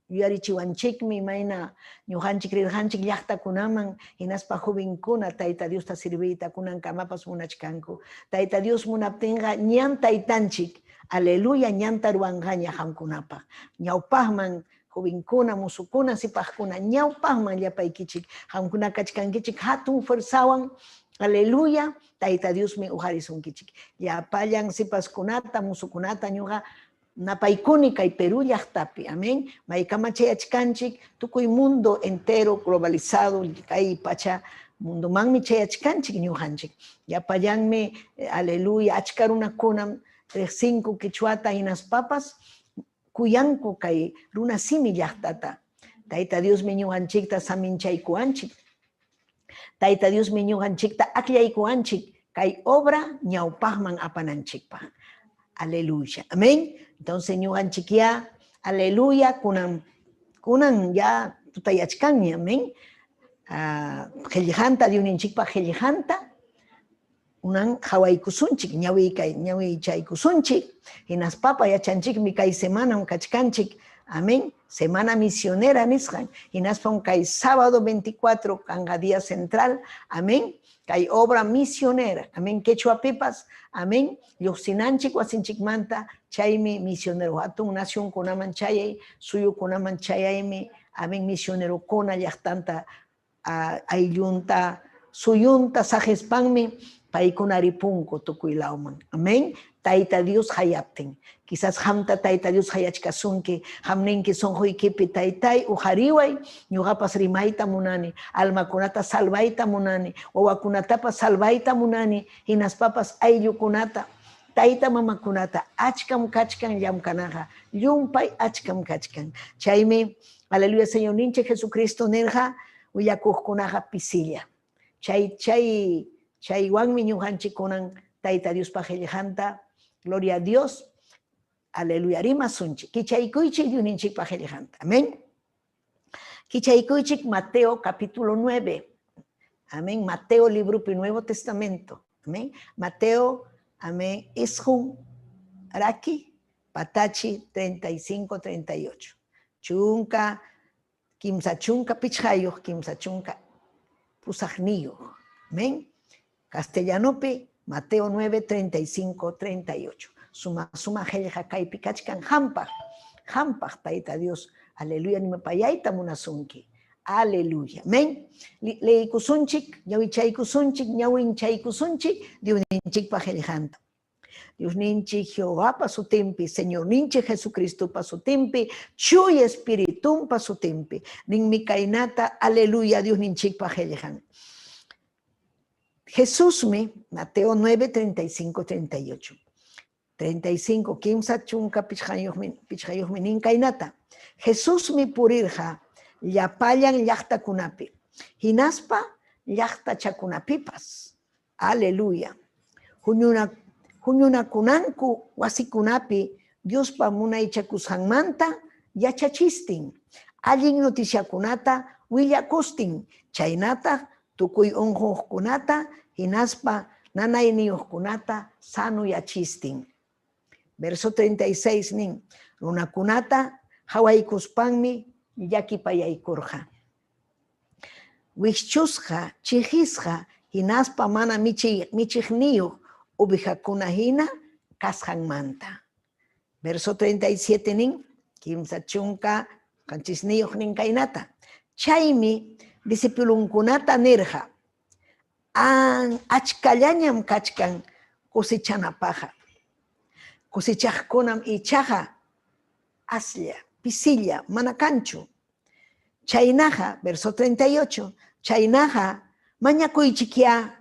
yuyarichiwanchikmi, imayna ñuqanchik rirqanchik llaqtakunaman, hinaspa jovenkuna Tayta Diosta serviyta kunankamapas munachkanku. Tayta Dios munaptinqa ñan taytanchik, aleluya, ñanta ruwanqaña qamkunapaq. Ñawpaqman jovenkuna, musukuna, sipaqkuna, ñawpaqman llapaykichik, qamkuna kachkankichik hatun fuerzawan, aleluya, Tayta Diosmi uqarisunkichik. Llapallan sipaskunata, musukunata ñuqa napaykuni kay Perú llaqtapi, amén. Maykama chayachkanchik, tukuy mundo entero globalizado, kay pacha mundomanmi chayachkanchik ñuqanchik. Llapallanmi, aleluya, achka runakunam riqsinku quichuata hinaspapas kuyanku kay runa simi llaqtata. Tayta Diosmi ñuqanchikta saminchaykuwanchik. Tayta Diosmi ñuqanchikta akllaykuwanchik kay obra ñawpaqman apananchikpaq. Aleluya. Amén. Entonces ñuqanchik ya, aleluya, kunan, kunan ya tutayachkanña, amén. Qillqanta, Diosninchikpaq qillqanta, unan qhawaykusunchik, ñawichaykusunchik, hinaspapa yachanchikmi kay semanam kachkanchik, amén, semana misionera nisqan, hinaspam kay sábado 24 kanqa día central, amén, kay obra misionera, amén, quechuapipas, amén, lluqsinanchik wasinchikmanta, chaymi misionero hatun nacionkunaman chayay, suyukunaman chayaymi, amén, misionerokuna llaqtanta, ayllunta, suyunta saqispanmi, paykuna ripunku tukuy lawman, amén, Tayta Dios hayaptin, quizás qamta Tayta Dios hayachkasunki, qam ninki sunquykipi taytay uqariway, ñuqapas rimayta munani, almakunata salvayta munani, wawakunatapas salvayta munani, hinaspapas ayllukunata, tayta mamakunata, achkam kachkan llamkanaqa, llumpay achkam kachkan. Chaymi, aleluya, Señorninchik Jesucristo nirqa, willakuqkunaqa pisilla. Chay, chay, chaywanmi ñuqanchik kunan Tayta Diospa qillqanta, gloria a Dios, aleluya, rimasunchik, kichaykuychik Diosninchikpa qillqanta, amén. Kichaykuychik Mateo capítulo 9, amén, Mateo libropi Nuevo Testamento, amén, Mateo, amén, isqun raki, patachi 35, 38, chunka, kimsa chunka pichqayuq, kimsa chunka pusaqniyuq, amén. Castellanopi, Mateo 9, 35, 38. Suma, suma qillqa kaypi kachkan hampaq, hampaq Tayta Dios, aleluya, nimapayayta munasunki, aleluya, amén. Leykusunchik, ñawichaykusunchik, ñawinchaykusunchik, Diosninchikpa qillqanta. Diosninchik Jehovapa sutinpi, Señorninchik Jesucristopa sutinpi, Chuy Espiritumpa sutinpi, ninmi kaynata, aleluya, Diosninchikpa qillqan. Jesusmi, Mateo 9, 35, 38. 35, kimsa chunka pichqayuqmi nin kaynata. Jesusmi purirqa llapallan llaqtakunapi, hinaspa llaqtachakunapipas. Aleluya. Huñunakunanku wasikunapi Diospa munaychakusqanmanta yachachistin, allin noticiakunata willakustin, chaynataq tukuy unquqkunata hinaspa nanayniyuqkunata sanuyachistin. Verso 36 nin, runakunata hawaykuspanmi llakipayaykurqa. Wikchusqa, chiqisqa, hinaspa mana michiqniyuq ovejakuna hina kasqanmanta. Verso 37 nin, kimsa chunka qanchisniyuq nin kaynata. Chaymi discipulunkunata nirqa, achkallañam kachkan cosechanapaqa. Cosechaqkunam ichaqa aslla, pisilla, mana kanchu. Chaynaqa, verso 38, Chaynaqa mañakuychikyá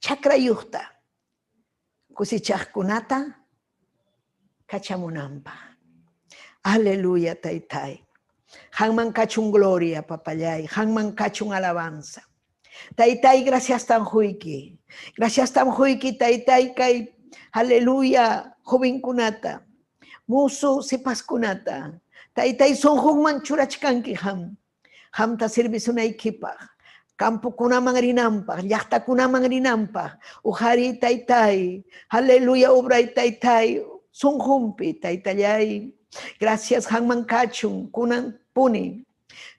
chakrayuqta kusichaqkunata kachamunanpaq. Aleluya, taytay. Qanman kachun gloria, papallay. Qanman kachun alabanza. Taytay, gracias tan huyki. Gracias tan huyki, taytay, kay, aleluya, jovenkunata. Musu sipaskunata. Taytay, sunqunman churachkanki qam. Qamta servisunaykipaq. Campokunaman rinanpaq, llaqtakunaman rinanpaq. Uqari taytay, aleluya, obray taytay, sunqunpi taytallay. Gracias qanman kachun, kunan puni.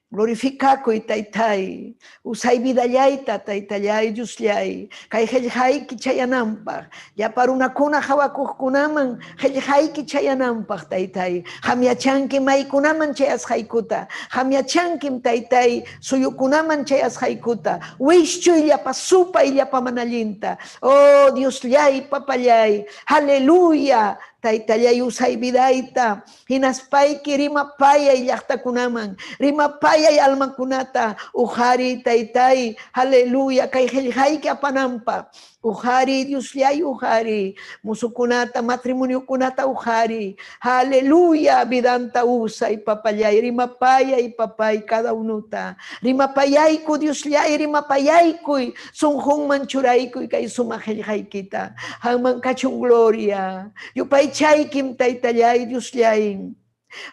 Glorificakuy taytay, usay vidallayta taytallay, Diosllay, kay qillqayki chayananpaq, llapa runakuna hawakuqkunaman qillqayki chayananpaq taytay, qam yachanki maykunaman chayasqaykuta, qam yachankim taytay suyukunaman chayasqaykuta, wischuy llapa supay llapa manallinta. Oh Diosllay, papallay, aleluya, taytallay usay vidayta, hinaspayki rimapayay llaqtakunaman, rimapayay almakunata, uqari taytay, aleluya, kay qillqayki apananpaq, uqari Diosllay uqari, musukunata, matrimoniokunata uqari, aleluya, vidanta usay papallay, rimapayay papay cada unuta, rimapayayku Diosllay, rimapayaykuy, sunqunman churaykuy kay sumaq qillqaykita, qanman kachun gloria, yupaychaykim taytallay Diosllay.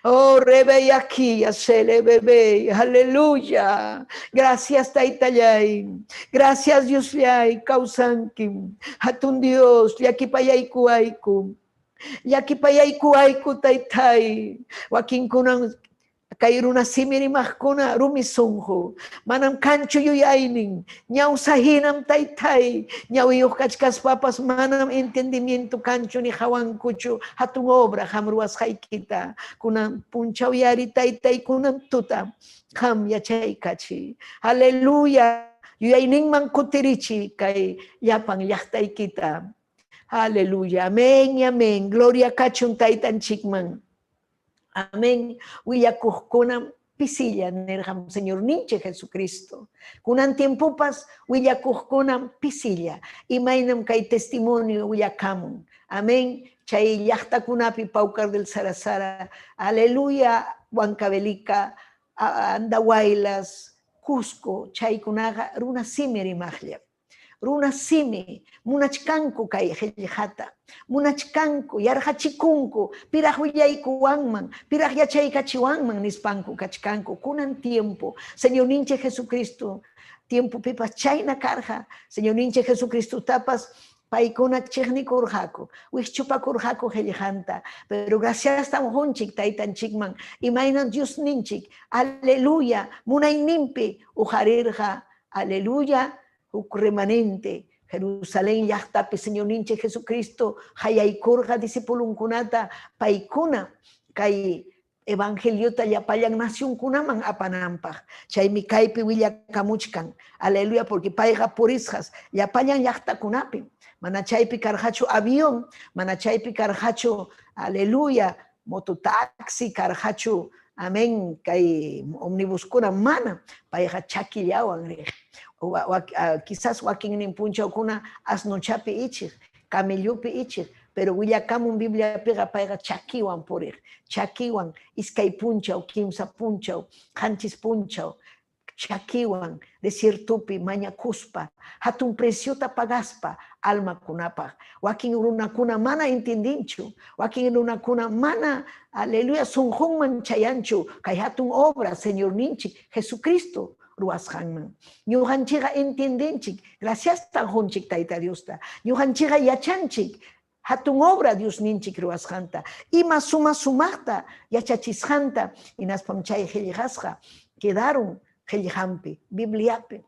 Oh, rebe aquí, sele bebé, aleluya. Gracias, Taytallay. Gracias, Diosllay, kawsankim. Hatun Dios, llakipayayku ayku. Llakipayayku ayku, Taytay. Wakinkunan kay runa simi rimaqkuna rumi sunqu. Manam kanchu yuyaynin. Ñawsahinam taytay. Ñawiyuq kachkaspapas manam entendimiento kanchu ni hawankuchu hatun obra qam ruwasqaykita. Kunan punchaw yari taytay kunan tuta qam yachaykachi. Aleluya. Yuyayninman kutirichi kay llapan llaqtaykita. Aleluya. Amén y amén. Gloria kachun taytanchikman. Amén. Willakuqkunam pisilla nirqam Señor ninchik Jesucristo. Kunan tiempopas willakuqkunam pisilla. Imaynam kay testimonio willakamun. Amén. Chay llaqtakunapi Paucar del Sarasara. Aleluya. Huancavelica, Andahuaylas, Cusco, chaykunaqa runa simi rimaqlla. Runa simi, munachkanku kay qillqata, munachkanku, yarqachikunku, piraq willaykuwanman, piraq yachaykachiwanman nispanku kachkanku, kunan tiempo, Señor ninchik Jesucristo, tiempo pipas chayna karqa, Señor ninchik Jesucristotapas paykuna chiqnikurqaku, wikchupakurqaku qillqanta, pero gracias hunchik taytanchikman, imaynan Dios ninchik, aleluya, munayninpi uqarirqa, aleluya, huk remanente, Jerusalén llaqtapi Señor ninchik Jesucristo hayaykurqa discipulunkunata paykuna kay evangeliota llapallan nacionkunaman apananpaq. Chaymi kaypi willakamuchkan, aleluya, porque payqa purisqas llapallan llaqtakunapi. Mana chaypi karqachu avión, mana chaypi karqachu, aleluya, mototaxi karqachu, amén, kay omnibuskuna mana, payqa chakillawan riq. Quizás wakinnin punchawkuna asnochapi ichiq, camellopi ichiq, pero willakamun Bibliapiqa payqa chakiwan puriq, chakiwan iskay punchaw, kimsa punchaw, qanchis punchaw, chakiwan desiertopi mañakuspa, hatun preciota pagaspa almakunapaq. Wakin runakuna mana entendinchu, wakin runakuna mana, aleluya, sunqunman chayanchu, kay hatun obra, Señor ninchik, Jesucristo ruwasqanman. Ñuqanchikqa entendinchik, gracias tan hunchik Tayta Diosta. Ñuqanchikqa yachanchik, hatun obra Dios ninchik ruwasqanta, ima suma sumaqta yachachisqanta, hinaspam chay qillqasqa quedaron qillqanpi, Bibliapi.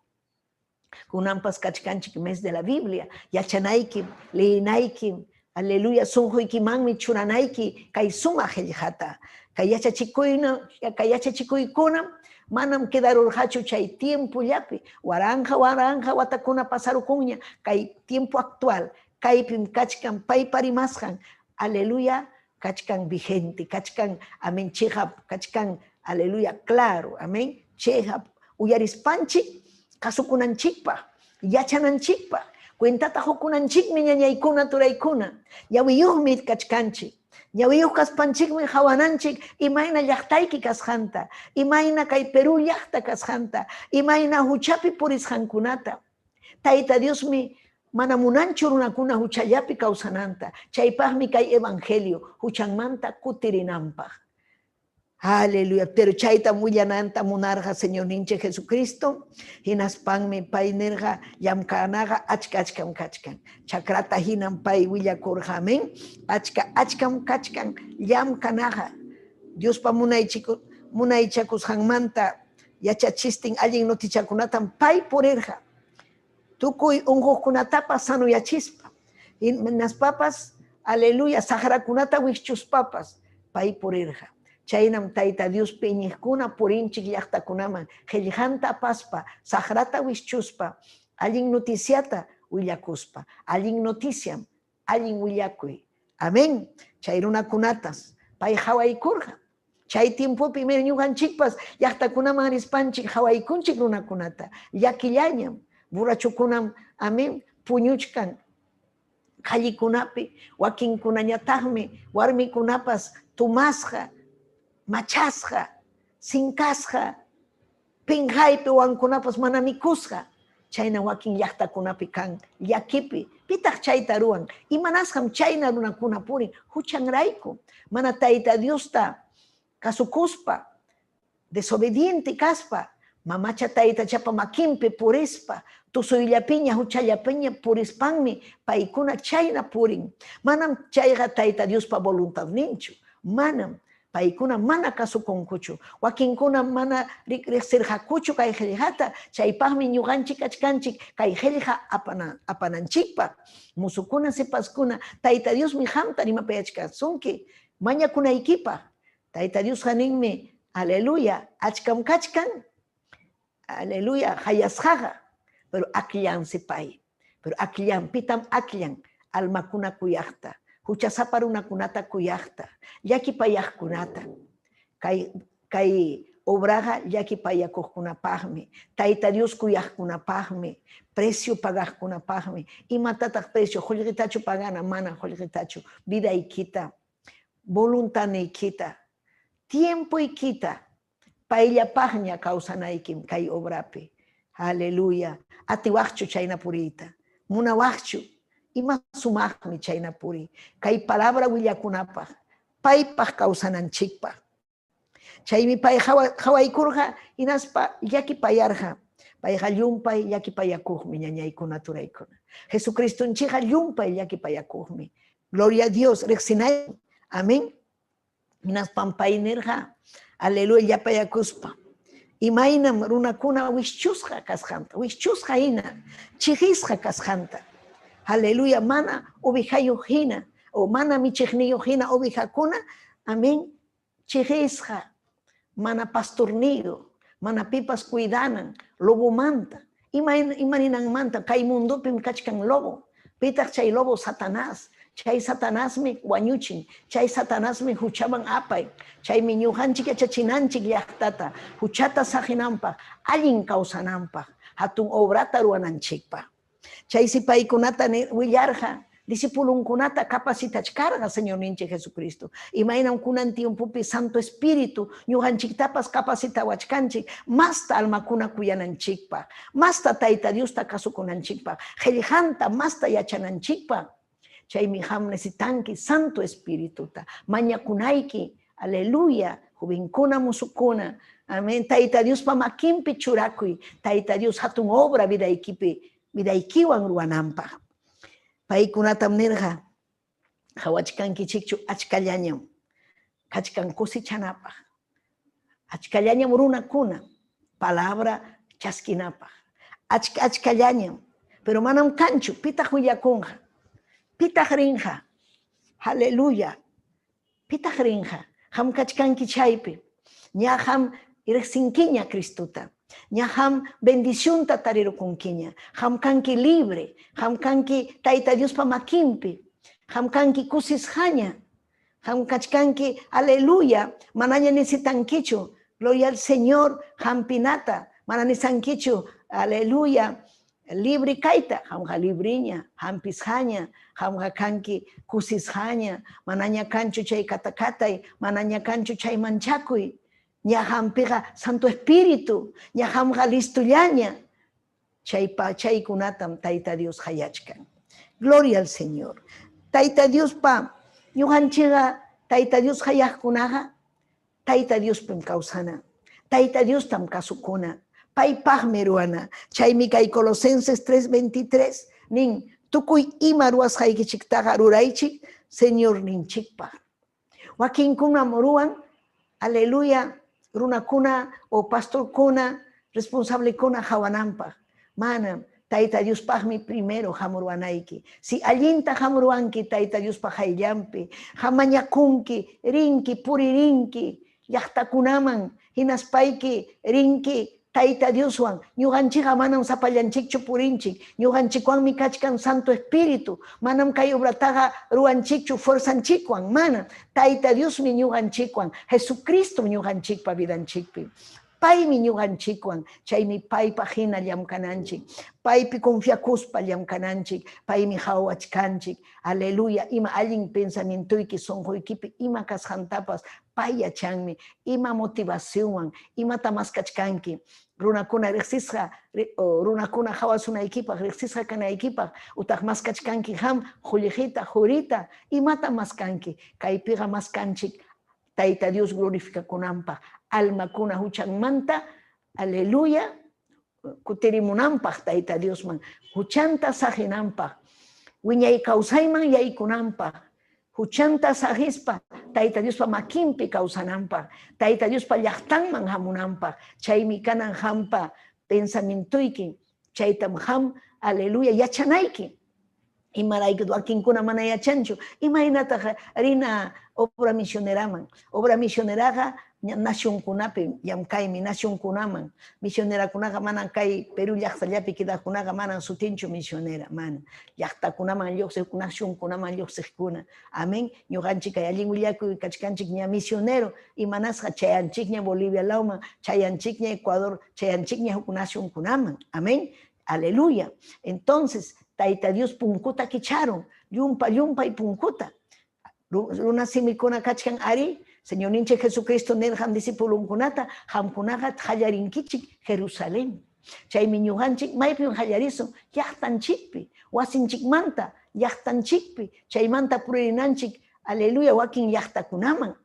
Kunanpas kachkanchik mes de la Biblia, yachanayki, leyinayki, aleluya, sunquykimanmi churanayki kay sumaq qillqata. Kay yachachikuyna, kay yachachikuykuna manam quedarurqachu chay tiempollapi, waranqa waranqa watakuna pasarukunña, kay tiempo actual, kaypim kachkan paypa rimasqan, aleluya, kachkan vigente, kachkan, amén, chihap, kachkan, aleluya, claro, amén, chihap, uyarispanchik, Kasukunanchikpaq, yachananchikpaq, cuentata qukunanchikmi ñañaykuna, turaykuna, ñawiyuqmi kachkanchik. Ñawiyuq kaspanchikmi qawananchik imayna llaqtayki kasqanta, imayna kay Perú llaqta kasqanta, imayna huchapi purisqankunata. Tayta Diosmi mana munanchu runakuna huchallapi kawsananta, chaypaqmi kay evangelio huchanmanta kutirinanpaq. Aleluya. Pero chaytam willananta munarqa Señorninchik Jesucristo. Hinaspanmi pay nirqa llamkanaqa achka achkam kachkan. Chakrata hinam pay willakurqa, amén. Achka achkam kachkan llamkanaqa. Diospa munaychakusqanmanta yachachistin allin notichakunatam pay purirqa. Tukuy unquqkunatapas sanuyachispa. Hinaspapas, aleluya, saqrakunata wischuspapas pay purirqa. Chaynam Tayta Diospi iñiqkuna purinchik llaqtakunaman qillqanta apaspa, saqrata wischuspa, allin noticiata willakuspa. Allin noticiam, allin willakuy. Amén. Chay runakunatas pay qawaykurqa. Chay tiempopi ñuqanchikpas llaqtakunaman rispanchik qawaykunchik runakunata. Llakillañam, borrachokunam, amén, puñuchkan qallikunapi, wakinkunañataqmi warmikunapas tumasqa, machasqa, sinkasqa, pinqaypi wankunapas mana mikusqa. Chayna wakin llaqtakunapi kan llakipi. Pitaq chayta ruwan? Imanasqam chayna runakuna purin? Huchanrayku. Mana Tayta Diosta kasukuspa, desobediente kaspa, mamacha taytachapa makinpi purispa, tusuyllapiña, huchallapiña purispanmi paykuna chayna purin. Manam chayqa Tayta Diospa voluntadninchu. Manam. Paykuna mana kasukunkuchu. Wakinkuna mana riqsirqakuchu kay qillqata, chaypaqmi ñuqanchik kachkanchik kay qillqa apananchikpaq. Musukuna, sipaskuna, Tayta Diosmi qamta rimapayachkasunki mañakunaykipaq. Tayta Diosqa ninmi, aleluya, achkam kachkan, aleluya, hayasqaqa, pero akllansi pay. Pero akllan, pitam akllan, almakuna kuyaqta, huchasapa runakunata kuyaqta, llakipayaqkunata. Kay obraqa llakipayakuqkunapaqmi, Tayta Dios kuyaqkunapaqmi, precio pagaqkunapaqmi. Imatataq precio? Qullqitachu pagana? Mana qullqitachu. Vidaykita, voluntaniykita, tiempoykita, payllapaqña kawsanaykim kay obrapi. Aleluya. Atiwaqchu chayna puriyta? Munawaqchu? Ima sumaqmi chayna puriy. Kay palabra willakunapaq, paypaq kawsananchikpaq. Chaymi pay qawaykurqa hinaspa llakipayarqa. Payqa llumpay llakipayakuqmi, ñañaykuna, turaykuna. Jesucristonchikqa llumpay llakipayakuqmi. Gloria a Dios, riqsinay. Amén. Hinaspam pay nirqa, aleluya, llapayakuspa. Imaynam runakuna wischusqa kasqanta, wischusqa hina, chiqisqa kasqanta. Aleluya, mana ovejayuq hina, o mana michiqniyuq hina ovejakuna, amén, chiqisqa, mana pastorniyuq, mana pipas cuidanan, lobomanta. Imaninanmanta, kay mundopim kachkan lobo. Pitaq chay lobo? Satanás. Chay Satanasmi wañuchin, chay Satanasmi huchaman apay. Chaymi ñuqanchik yachachinanchik llaqtata, huchata saqinanpaq, allin kawsananpaq, hatun obrata ruwananchikpaq. Chaysi paykunata willarqa, discipulunkunata capacitachkarqa Señorninchik Jesucristo. Imaynam kunan tiempopi Santo Espíritu ñuqanchiktapas capacitawachkanchik masta almakuna kuyananchikpaq, masta Tayta Diosta kasukunanchikpaq, qillqanta masta yachananchikpaq. Chaymi qam necesitanki Santo Espirituta mañakunayki, aleluya, jovenkuna, musukuna, amén. Tayta Diospa makinpi churakuy, Tayta Dios hatun obra vidaykipi, vidaykiwan ruwananpaq. Paykunatam nirqa, qawachkankichikchu achkallañam kachkan cosechanapaq, achkallañam runakuna palabra chaskinapaq, achka achkallañam, pero manam kanchu, pitaq willakunqa, pitaq rinqa, aleluya, pitaq rinqa, qam kachkanki chaypi, ña qam riqsinkiña Cristota, ña qam bendicionta tarirukunkiña, qam kanki libre, qam kanki Tayta Diospa makinpi, qam kanki kusisqaña, qam kachkanki, aleluya, manaña necesitankichu, gloria al Señor, hampinata, Mana nisankichu, aleluya, libre kayta, qamqa libreña, hampisqaña, qamqa kanki kusisqaña, manaña kanchu chay katakatay, manaña kanchu chay manchakuy. Ña hampiqa Santo Espíritu, ña qamqa listullaña. Chaypa chaykunatam Tayta Dios hayachkan. Gloria al Señor. Tayta Diospa ñuqanchikqa Tayta Dios hayaqkunaqa Tayta Diospim kawsana. Tayta Diostam kasukuna. Paypaqmi ruwana. Chaymi kay Colosenses 3:23 nin, tukuy ima ruwasqaykichiktaqa ruraychik Señorninchikpaq. Wakinkunam ruwan, aleluya, runakuna o pastorkuna, responsablekuna hawananpaq. Manam, Tayta Diospaqmi primero hamurwanayki. Si allinta hamurwanki Tayta Diospa hayllanpi, hamañakunki, rinki, puririnki, llaqtakunaman, hinaspayki rinki Tayta Dioswan. Ñuqanchikqa manam sapallanchikchu purinchik, ñuqanchikwanmi kachkan Santo Espíritu. Manam kay obrataqa ruwanchikchu fuerzanchikwan, mana. Tayta Diosmi ñuqanchikwan, Jesucristom ñuqanchikpa vidanchikpi. Paymi ñuqanchikwan, chaymi paypaq hina llamkananchik. Paypi confiakuspa llamkananchik, paymi qawachkanchik. Aleluya, ima allin pensamientoyki sunquykipi ima kasqantapas pay yachanmi, ima motivacionwan, imata maskachkanki. Runakuna riqsisqa, runakuna qawasunaykipaq, riqsisqa kanaykipaq, utaq maskachkanki qam qullqita, qurita, imata maskanki. Kaypiqa maskanchik Tayta Dios glorificakunanpaq, almakuna huchanmanta, aleluya, kutirimunanpaq Tayta Diosman, huchanta saqinanpaq, wiñay kawsayman yaykunanpaq, huchanta saqispa Tayta Diospa makinpi kawsananpaq, Tayta Diospa llaqtanman hamunanpaq. Chaymi kanan qampa pensamientoyki, chaytam qam, aleluya, yachanayki. Imarayku wakinkuna mana yachanchu, imaynataq rina obra misioneraman. Obra misioneraqa nacionkunapi llamkaymi, nacionkunaman. Misionerakunaqa manan kay Perú llaqtallapi quedaqkunaqa manan sutinchu misionera, mana. Llaqtakunaman lluqsiq, nacionkunaman lluqsiqkuna. Amén. Ñuqanchik kay allin willakuy kachkanchik ña misionero, imanasqa chayanchikña Bolivia lawman, chayanchikña Ecuador, chayanchikña huk nacionkunaman. Amén. Aleluya. Entonces, Tayta Dios punkuta kicharun, llumpa llumpay punkuta. Runa simikuna kachkan ari, Señorninchik Jesucristo nirqan discipulunkunata, qamkunaqa qallarinkichik Jerusalén. Chaymi ñuqanchik maypim qallarisun, llaqtanchikpi, wasinchikmanta, llaqtanchikpi, chaymanta puririnanchik, aleluya, wakin llaqtakunaman.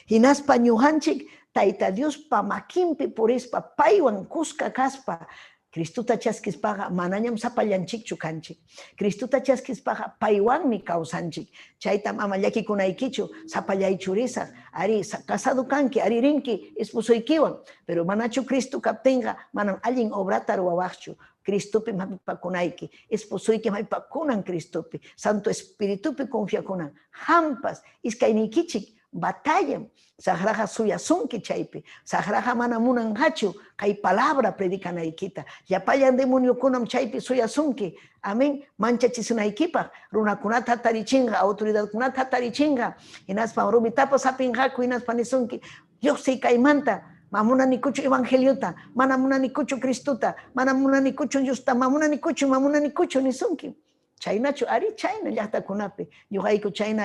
Hinaspa ñuqanchik Tayta Diospa makinpi purispa, paywan kuska kaspa, Cristota chaskispaqa manañam sapallanchikchu kanchik. Cristota chaskispaqa paywanmi kawsanchik. Chaytam ama llakikunaykichu, sapallaychu risaq. Ari, casado kanki, ari rinki esposoykiwan, pero manachu Cristo kaptinqa manam allin obrata ruwawaqchu. Cristopim hapipakunayki, esposoykim hapipakunan Cristopi, Santo Espiritupi confiakunan. Qampas iskayniykichik batallan, saqraqa suyasunki chaypi. Saqraqa mana munanqachu kay palabra predicanaykita. Llapallan demoniokunam chaypi suyasunki. Amén. Manchachisunaykipaq runakunata hatarichinqa, autoridadkunata hatarichinqa, hinaspa rumitapas hapinqaku, hinaspa nisunki, lluqsiy kaymanta, ma munanikuchu evangeliota, mana munanikuchu Cristota, mana munanikuchu Diosta, ma munanikuchu, ma munanikuchu nisunki. Chaynachu ari chayna llaqtakunapi, ñuqayku chayna,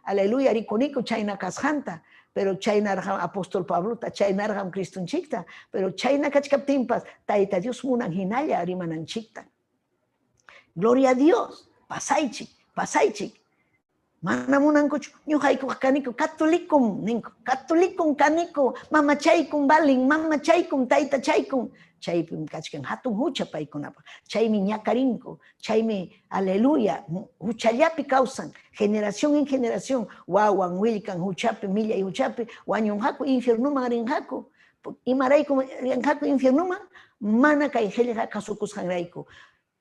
aleluya, rikuniku chayna kasqanta, pero chaynarqam apóstol Pablota, chaynarqam Cristonchikta, pero chayna kachkaptinpas Tayta Dios munan hinalla rimananchikta. Gloria a Dios, pasaychik, pasaychik. Mana munankuchu, ñuqaykuqa kaniku católicom, ninku, católicom kaniku, mamachaykum valin, mamachaykum, taytachaykum. Chaypim kachkan hatun hucha paykunapaq. Chaymi ñakarinku, chaymi, aleluya, huchallapi kawsan, generación en generación, wawan, willkan, huchapi, millay huchapi, wañunqaku, infiernuman rinqaku. Imaraykum rinqaku infiernuman? Mana kay qillqa kasukusqanrayku,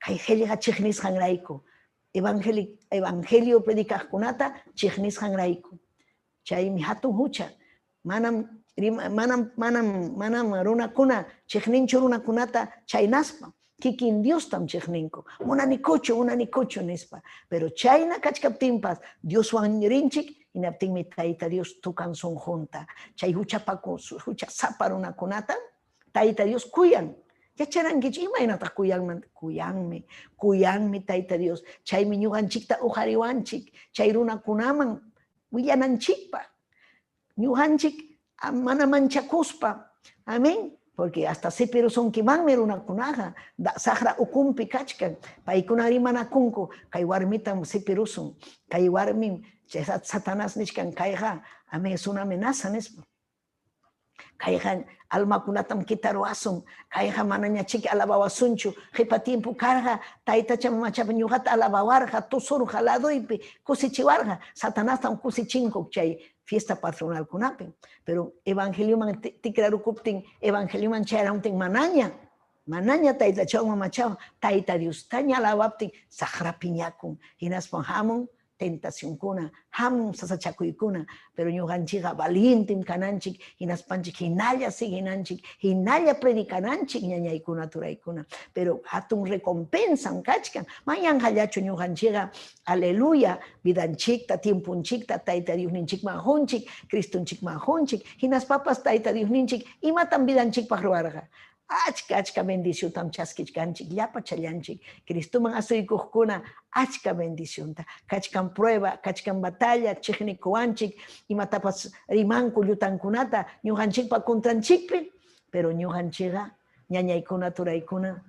kay qillqa chiqnisqanrayku, evangelio predicaqkunata chiqnisqanrayku. Chaymi hatun hucha. Manam manam manam manam runakuna chiqninchu runakunata chaynaspa, kikin Diostam chiqninku. Munanikuchu, munanikuchu nispa. Pero chayna kachkaptinpas Dioswan rinchik, hinaptinmi Tayta Dios tukan sunqunta. Chay huchasapa runakunata Tayta Dios kuyan. Yacharankichu imaynataq kuyanman? Kuyanmi, kuyanmi Tayta Dios. Chaymi ñuqanchikta uqariwanchik chay runakunaman willananchikpaq. Ñuqanchik mana manchakuspa, amén, porque hasta sipirusunkimanmi runakunaqa, saqra ukunpi kachkan, paykuna rimanakunku, kay warmitam sipirusun, kay warmim Satanás nichkan, kayqa, amén, es una amenaza, nispa. Kayqa almakunatam kitaruwasun, kayqa manañachiki alabawasunchu, qipa tiempo karqa, taytacha mamachapa ñuqata alabawarqa, tusurqa ladoypi, kusichiwarqa, Satanastam kusichinku chay fiesta patronalkunapi. Pero evangelioman tikrarukuptin, evangelioman chayaramuptin manaña, manaña taytachawan mamachawan, Tayta Diostaña alabaptin, saqra piñakun, hinaspan hamun tentacionkuna, hamun sasachakuykuna, pero ñuqanchikqa valientem kananchik, hinaspanchik hinalla seguinanchik, hinalla predicananchik ñañaykuna, turaykuna, pero hatun recompensam kachkan, mayanqallachu ñuqanchikqa, aleluya, vidanchikta, tiemponchikta, Tayta Diosninchikman qunchik, Cristonchikman qunchik, hinaspapas Tayta Diosninchik imatam vidanchikpaq ruwarqa. Achka, achka bendiciontam chaskichkanchik, llapachallanchik, Cristoman asuykuqkuna achka bendicionta. Kachkan prueba, kachkan batalla, chiqnikuwanchik, imatapas rimanku llutankunata ñuqanchikpa contranchikpi, pero ñuqanchikqa ñañaykuna, turaykuna,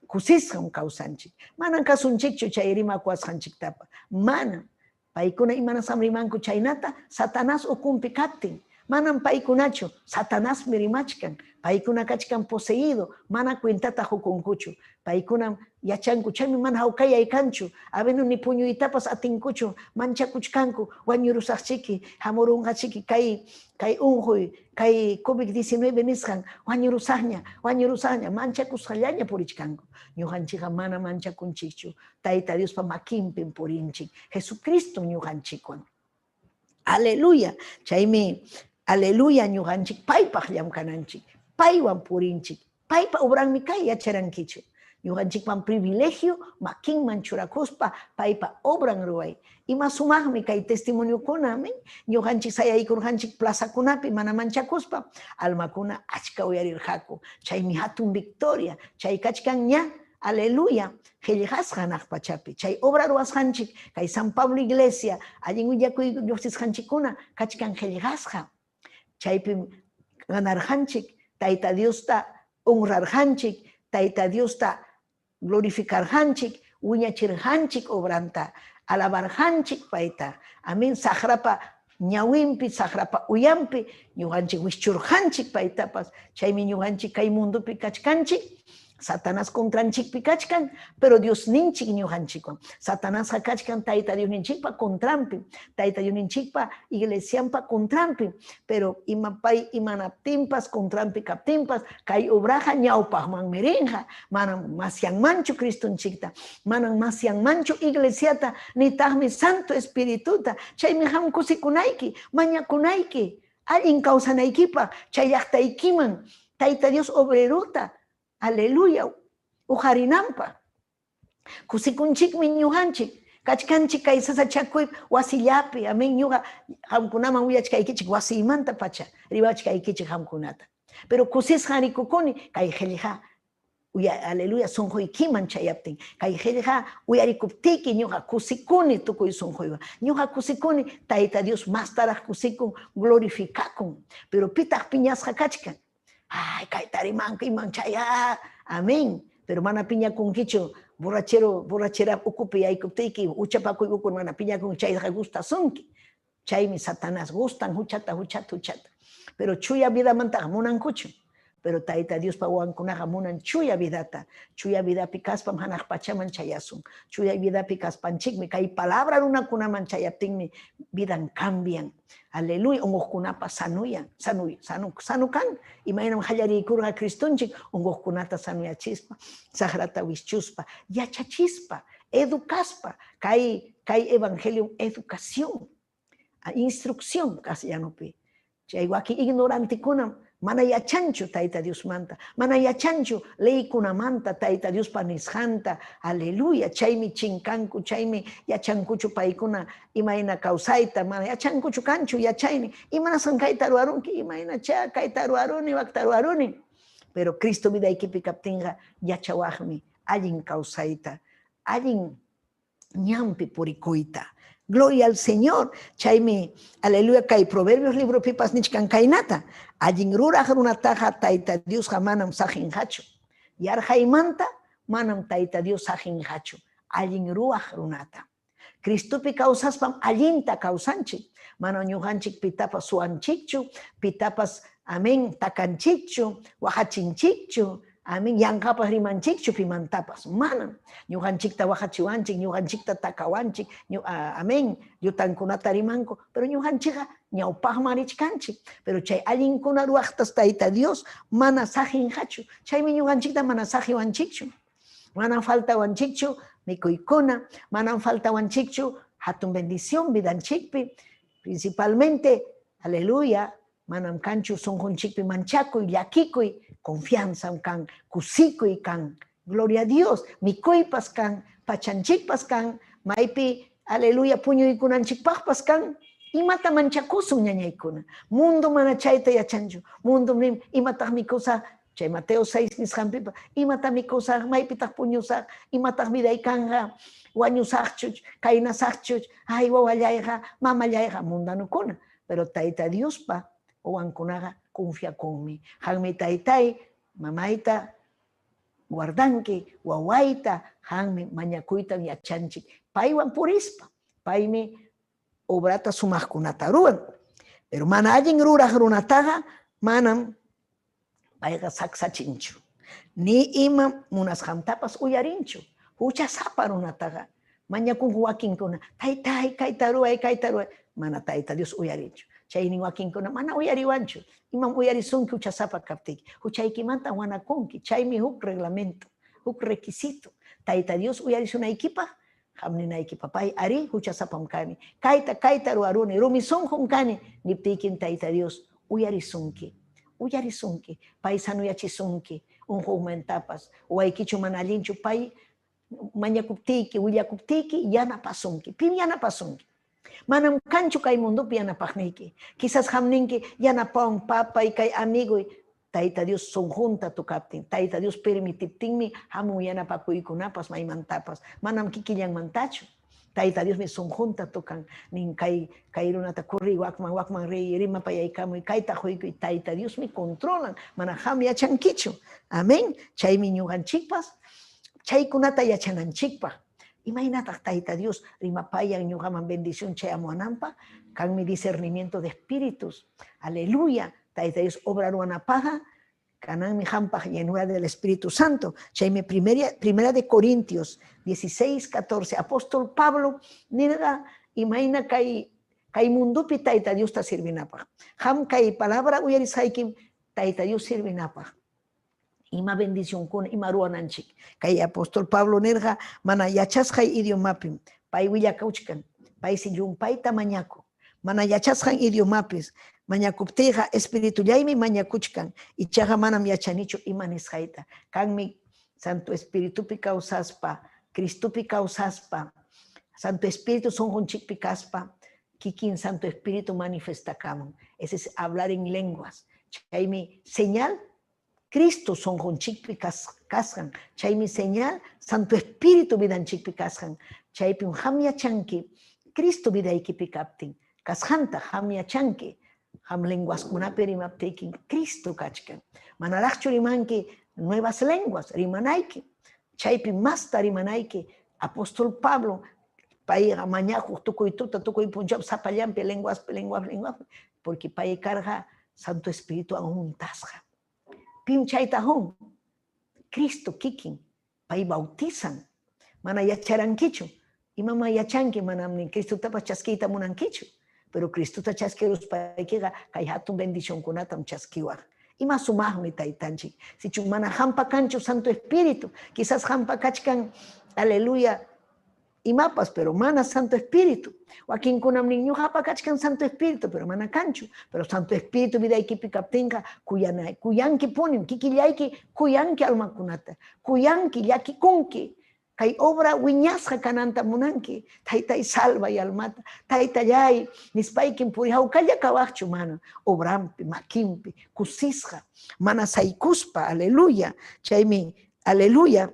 kusisqam kawsanchik. Manam kasunchikchu chay rimakuwasqanchiktapa, manam. Paykuna imanasqam rimanku chaynata, Satanás ukunpi kaptin. Manam paykunachu, Satanasmi rimachkan. Paykuna kachkan poseído, mana cuentata hukunkuchu. Paykunam yachanku, chaymi mana hawkayay kanchu. Avenu ni puñuytapas atinkuchu, manchakuchkanku, wañurusaqchiki, hamurunqachiki kay, kay unquy, kay COVID-19 nisqan, wañurusaqña, wañurusaqña, manchakusqallaña purichkanku. Ñuqanchikqa mana manchakunchikchu, Tayta Diospa makinpim purinchik, Jesucristo ñuqanchikwan. Aleluya, chaymi aleluya ñuqanchik paypaq llamkananchik, paywan purinchik, paypa obranmi kay yacharankichu. Ñuqanchikman privilegio makinman churakuspa paypa obran ruway. Ima sumaqmi kay testimoniokuna, amén. Ñuqanchik sayaykurqanchik plazakunapi mana manchakuspa, almakuna achka uyarirqaku. Chaymi hatun victoria, chay kachkan ña, aleluya, qillqasqa hanaq pachapi. Chay obra ruwasqanchik, kay San Pablo Iglesia, allin willakuy lluqsisqanchikkuna kachkan qillqasqa. Chaypim ganarqanchik, Tayta Diosta honrarqanchik, Tayta Diosta glorificarqanchik, wiñachirqanchik obranta, alabarqanchik payta. Amén, saqrapa ñawinpi, saqrapa uyanpi, ñuqanchik wischurqanchik paytapas. Chaymi ñuqanchik kay mundopi kachkanchik, Satanás contranchikpi kachkan, pero Diosninchik ñuqanchikwan. Satanásqa kachkan Tayta Diosninchikpa contranpi, Tayta Diosninchikpa iglesianpa contranpi, pero ima pay imanaptinpas, contranpi kaptinpas, kay obraqa ñawpaqmanmi rinqa, manam masyanmanchu Cristonchikta, manam masyanmanchu iglesiata, nitaqmi Santo Espirituta. Chaymi qam kusikunayki, mañakunayki, allin kawsanaykipaq, chay llaqtaykiman Tayta Dios obrerota, aleluya, uqarinanpaq. Kusikunchikmi ñuqanchik, kachkanchik kay sasachakuy wasillapi, amén, ñuqa qamkunaman willachkaykichik wasiymanta pacha, rimachkaykichik qamkunata. Pero kusisqan rikukuni kay qillqa, aleluya, sunquykiman chayaptin, kay qillqa uyarikuptiyki ñuqa kusikuni tukuy sunquywan. Ñuqa kusikuni, Tayta Dios mastaraq kusikun, glorificakun. Pero pitaq piñasqa kachkan? Ay, kayta rimanku, iman chaya, amén. Pero mana piñakunkichu, borrachero, borrachera ukupi yaykuptiyki, huchapakuy uku mana piñakunki, chayqa gustasunki. Chaymi Satanás gustan huchata, huchata, huchata. Pero chuya vidamantaqa munankuchu. Pero Tayta Diospa wawankunaqa munan chuya vidata. Chuya vidapi kaspam hanaq pachaman chayasun. Chuya vidapi kaspanchikmi, kay palabra runakunaman chayaptinmi vidan cambian. Aleluya, unquqkunapa sanuyan, sanu, sanu, sanu kan. Imaynam qallariykurqa Cristonchik, unquqkunata sanuyachispa, saqrata wischuspa, yachachispa, educaspa. Kay, kay evangelio, educación, instrucción castellanupi. Chay wakin ignorantekunam mana yachanchu Tayta Diosmanta, mana yachanchu leykunamanta, Tayta Diospa nisqanta, aleluya, chaymi chinkanku, chaymi yachankuchu paykuna imayna kawsayta, mana yachankuchu kanchu yachayni, imanasqan kayta ruwarunki, imayna cha kayta ruwaruni, wakta ruwaruni. Pero Cristo vidaykipi kaptinqa yachawaqmi allin kawsayta, allin ñanpi purikuyta. Gloria al Señor. Chaymi, aleluya, kay Proverbios libropipas nichkan kaynata. Allin ruraq runataqa Tayta Diosqa manam saqinqachu. Yarqaymanta manam Tayta Dios saqinqachu. Allin ruwaq runata. Cristopi kawsaspam allinta kawsanchik. Mana ñuqanchik pitapas suwanchikchu, pitapas, amén, takanchikchu, waqachinchikchu, amén, yanqapas rimanchikchu pimantapas. Manam. Ñuqanchikta waqachiwanchik, ñuqanchikta takawanchik, amén, llutankunata rimanku, pero ñuqanchikqa ñawpaqman richkanchik. Pero chay allinkuna ruwaqtas Tayta Dios mana saqinqachu. Chaymi ñuqanchikta mana saqiwanchikchu. Manam faltawanchikchu mikuykuna, manam faltawanchikchu hatun bendición vidanchikpi, principalmente, aleluya, manam kanchu sunqunchikpi manchakuy, llakikuy, confianzam kan, kusikuy kan, gloria a Dios, mikuypas kan, pachanchikpas kan, maypi, aleluya, puñuykunanchikpaqpas kan, imata manchakusun ñañaykuna, mundo mana chayta yachanchu, mundo nin imataq mikusaq, chay Mateo 6 nisqanpipas, imata mikusaq, maypitaq puñusaq, imataq viday kanqa, wañusaqchuch, kaynasaqchuch, ay wawallayqa, mamallayqa, mundanukuna. Pero Tayta Diospa wawankunaqa confiakunmi. Qanmi taytay, mamayta guardanki, wawayta, qanmi mañakuytam yachanchik. Paywan purispa, paymi obrata sumaqkunata ruwan. Pero mana allin ruraq runataqa manam payqa saksachinchu. Ni ima munasqantapas uyarinchu. Huchasapa runataqa mañakunku wakinkuna, taytay, kayta ruway, kayta ruway. Mana Tayta Dios uyarinchu. Chaynin wakinkuna mana uyariwanchu. Imam uyarisunki huchasapa kaptiyki. Huchaykimanta wanakunki. Chaymi huk reglamento, huk requisito. Tayta Dios uyarisunaykipaq, qam ninayki, papay, arí, huchasapam kani. Kayta, kayta ruwaruni, rumi sunqum kani. Niptiykim Tayta Dios uyarisunki. Uyarisunki. Pay sanuyachisunki. Unquqmantapas. Waykichu mana allinchu, pay mañakuptiyki, willakuptiyki, yanapasunki. Pim yanapasunki? Manam kanchu kay mundopi yanapaqniyki. Quizás qam ninki, yanapawan papay, kay amigoy. Tayta Dios sunqunta tukaptin, Tayta Dios permitiptinmi hamun yanapakuykunapas maymantapas. Manam kikillanmantachu. Tayta Diosmi sunqunta tukan. Nin kay, kay runata corri, wakman, wakman riy, rimapayaykamuy, kayta quykuy. Tayta Diosmi controlan. Mana qam yachankichu. Amén. Chaymi ñuqanchikpas chaykunata yachananchikpaq. Imaynataq Tayta Dios rimapayan ñuqaman bendición chayamuwananpaq? Kanmi discernimiento de espíritus. Aleluya. Tayta Dios obra ruwanapaqqa kananmi qampaq llenura del Espíritu Santo. Chaymi primera de Corintios 16, 14. Apóstol Pablo nirqa imayna kay, kay mundupi Tayta Diosta sirvinapaq. Qam kay palabra uyarisqaykim Tayta Dios sirvinapaq. Ima bendicionkuna, ima ruwananchik. Kay apóstol Pablo nirqa mana yachasqay idiomapim pay willakuchkan, paysi llumpayta mañaku. Mana yachasqan idiomapis mañakuptiyqa espiritullaymi mañakuchkan, ichaqa manam yachanichu ima nisqayta. Kanmi Santo Espiritupi kawsaspa, Cristopi kawsaspa, Santo Espíritu sunqunchikpi kaspa, kikin Santo Espíritu manifestakamun. Ese es hablar en lenguas. Chaymi señal Cristo sunqunchikpi kasqan. Chaymi señal Santo Espíritu vidanchikpi kasqan. Chaypim qam yachanki Cristo vidaykipi kaptin. Kasqanta qam yachanki. Qam lenguaskunapi rimaptiyki Cristo kachkan. Manaraqchu rimanki nuevas lenguas, rimanayki. Chaypi masta rimanayki. Apóstol Pablo payqa mañakuq tukuy tuta, tukuy punchaw sapallanpi lenguaspi, lenguaspi, lenguaspi, porque pay karqa Santo Espirituwan juntasqa. Pim chayta hun? Cristo kikin, pay bautizan. Mana yacharankichu. Imama yachanki, manam ni Cristotapas chaskiyta munankichu. Pero Cristota chaskiruspaykiqa kay hatun bendicionkunatam chaskiwaq. Ima sumaqmi taytanchik. Sichu mana hampa kanchu Santo Espíritu, quizás hampa kachkan, aleluya, imapas, pero mana Santo Espíritu. Wakinkunam nin ñuqapa kachkan Santo Espíritu, pero mana kanchu. Pero Santo Espíritu vidaykipi kaptinqa kuyanki punim, kikillayki kuyanki almakunata, kuyanki, llakikunki. Kay obra wiñasqa kananta munanki. Taytay salvay almata. Taytallay nispaykim puri hawkalla kawaqchu mana. Obrampi, makinpi, kusisqa, mana saykuspa, aleluya. Chaymi, aleluya,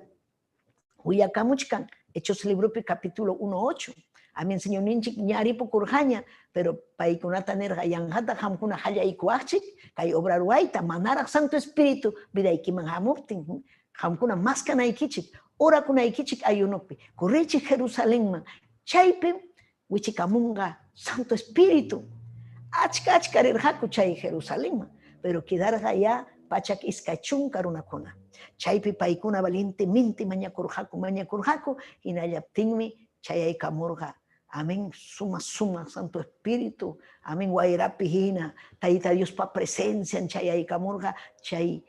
willakamuchkan Hechos libropi capítulo 1.8. Amén, Señorninchik ñaripukurqaña, pero paykunata nirqa yanqata qamkuna hallaykuwaqchik kay obra ruwayta manaraq Santo Espíritu vidaykiman hamuptin qamkuna maskanaykichik orakunaykichik ayunopi corrichik Jerusalenman chaypim wichikamunqa Santo Espíritu. Achka achka rirqaku chay Jerusalenman, pero quedarqa ya 120 runakuna. Chaypi paykuna valientemente mañakurqaku, mañakurqaku, hinallaptinmi chayaykamurqa. Amén, suma, suma, Santo Espíritu. Amén, wayrapi hina, Tayta Diospa presencia chayaykamurqa, chay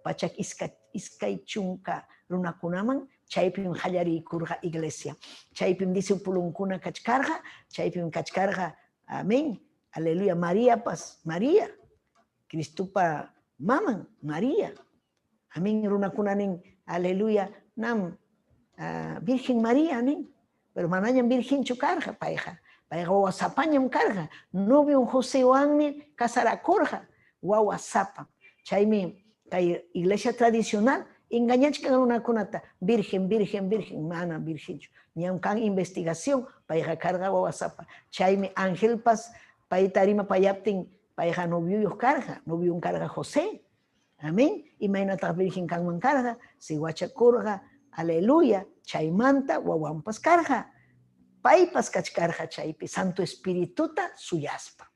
120 runakunaman, chaypim qallariykurqa iglesia. Chaypim discipulunkuna kachkarqa, chaypim kachkarqa, amén, aleluya, María pas, María, Cristopa maman, María. Amén, runakuna nin, aleluya, nam, Virgen María nin, pero manañam virginchu karqa payqa, payqa wawasapañam karqa, novion Josewanmi casarakurqa, wawasapa. Chaymi kay iglesia tradicional engañachkan runakunata, virgen, virgen, virgen, mana virginchu. Ñam kan investigación, payqa karqa wawasapa. Chaymi angelpas payta rimapayaptin, payqa novioyuq karqa, novion karqa José. Amén. Imaynataq virgen kanman karqa, siwachakurqa, aleluya, chaymanta wawanpas karqa. Paypas kachkarqa chaypi, Santo Espirituta suyaspa.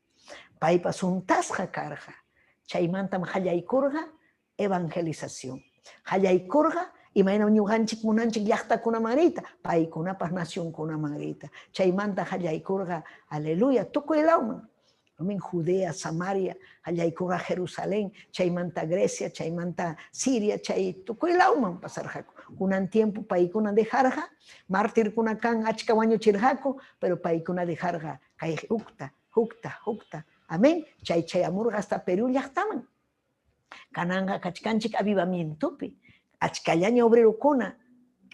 Paypas untasqa karqa. Chaymantam qallaykurqa evangelización. Qallaykurqa imaynam ñuqanchik munanchik llaqtakunaman riyta, paykunapas nacionkunaman riyta. Chaymanta qallaykurqa, aleluya, tukuy lawman. Amén, Judea, Samaria, qallaykurqa Jerusalén, chaymanta Grecia, chaymanta Siria, chay tukuy lawman pasarqaku. Kunan tiempo paykuna dejarqa, mártirkuna kan achka wañuchirqaku, pero paykuna dejarqa kay hukta, hukta, hukta. Amén, chay chayamurqa hasta Perú llaqtaman. Kananqa kachkanchik avivamientopi, achkallaña obrerokuna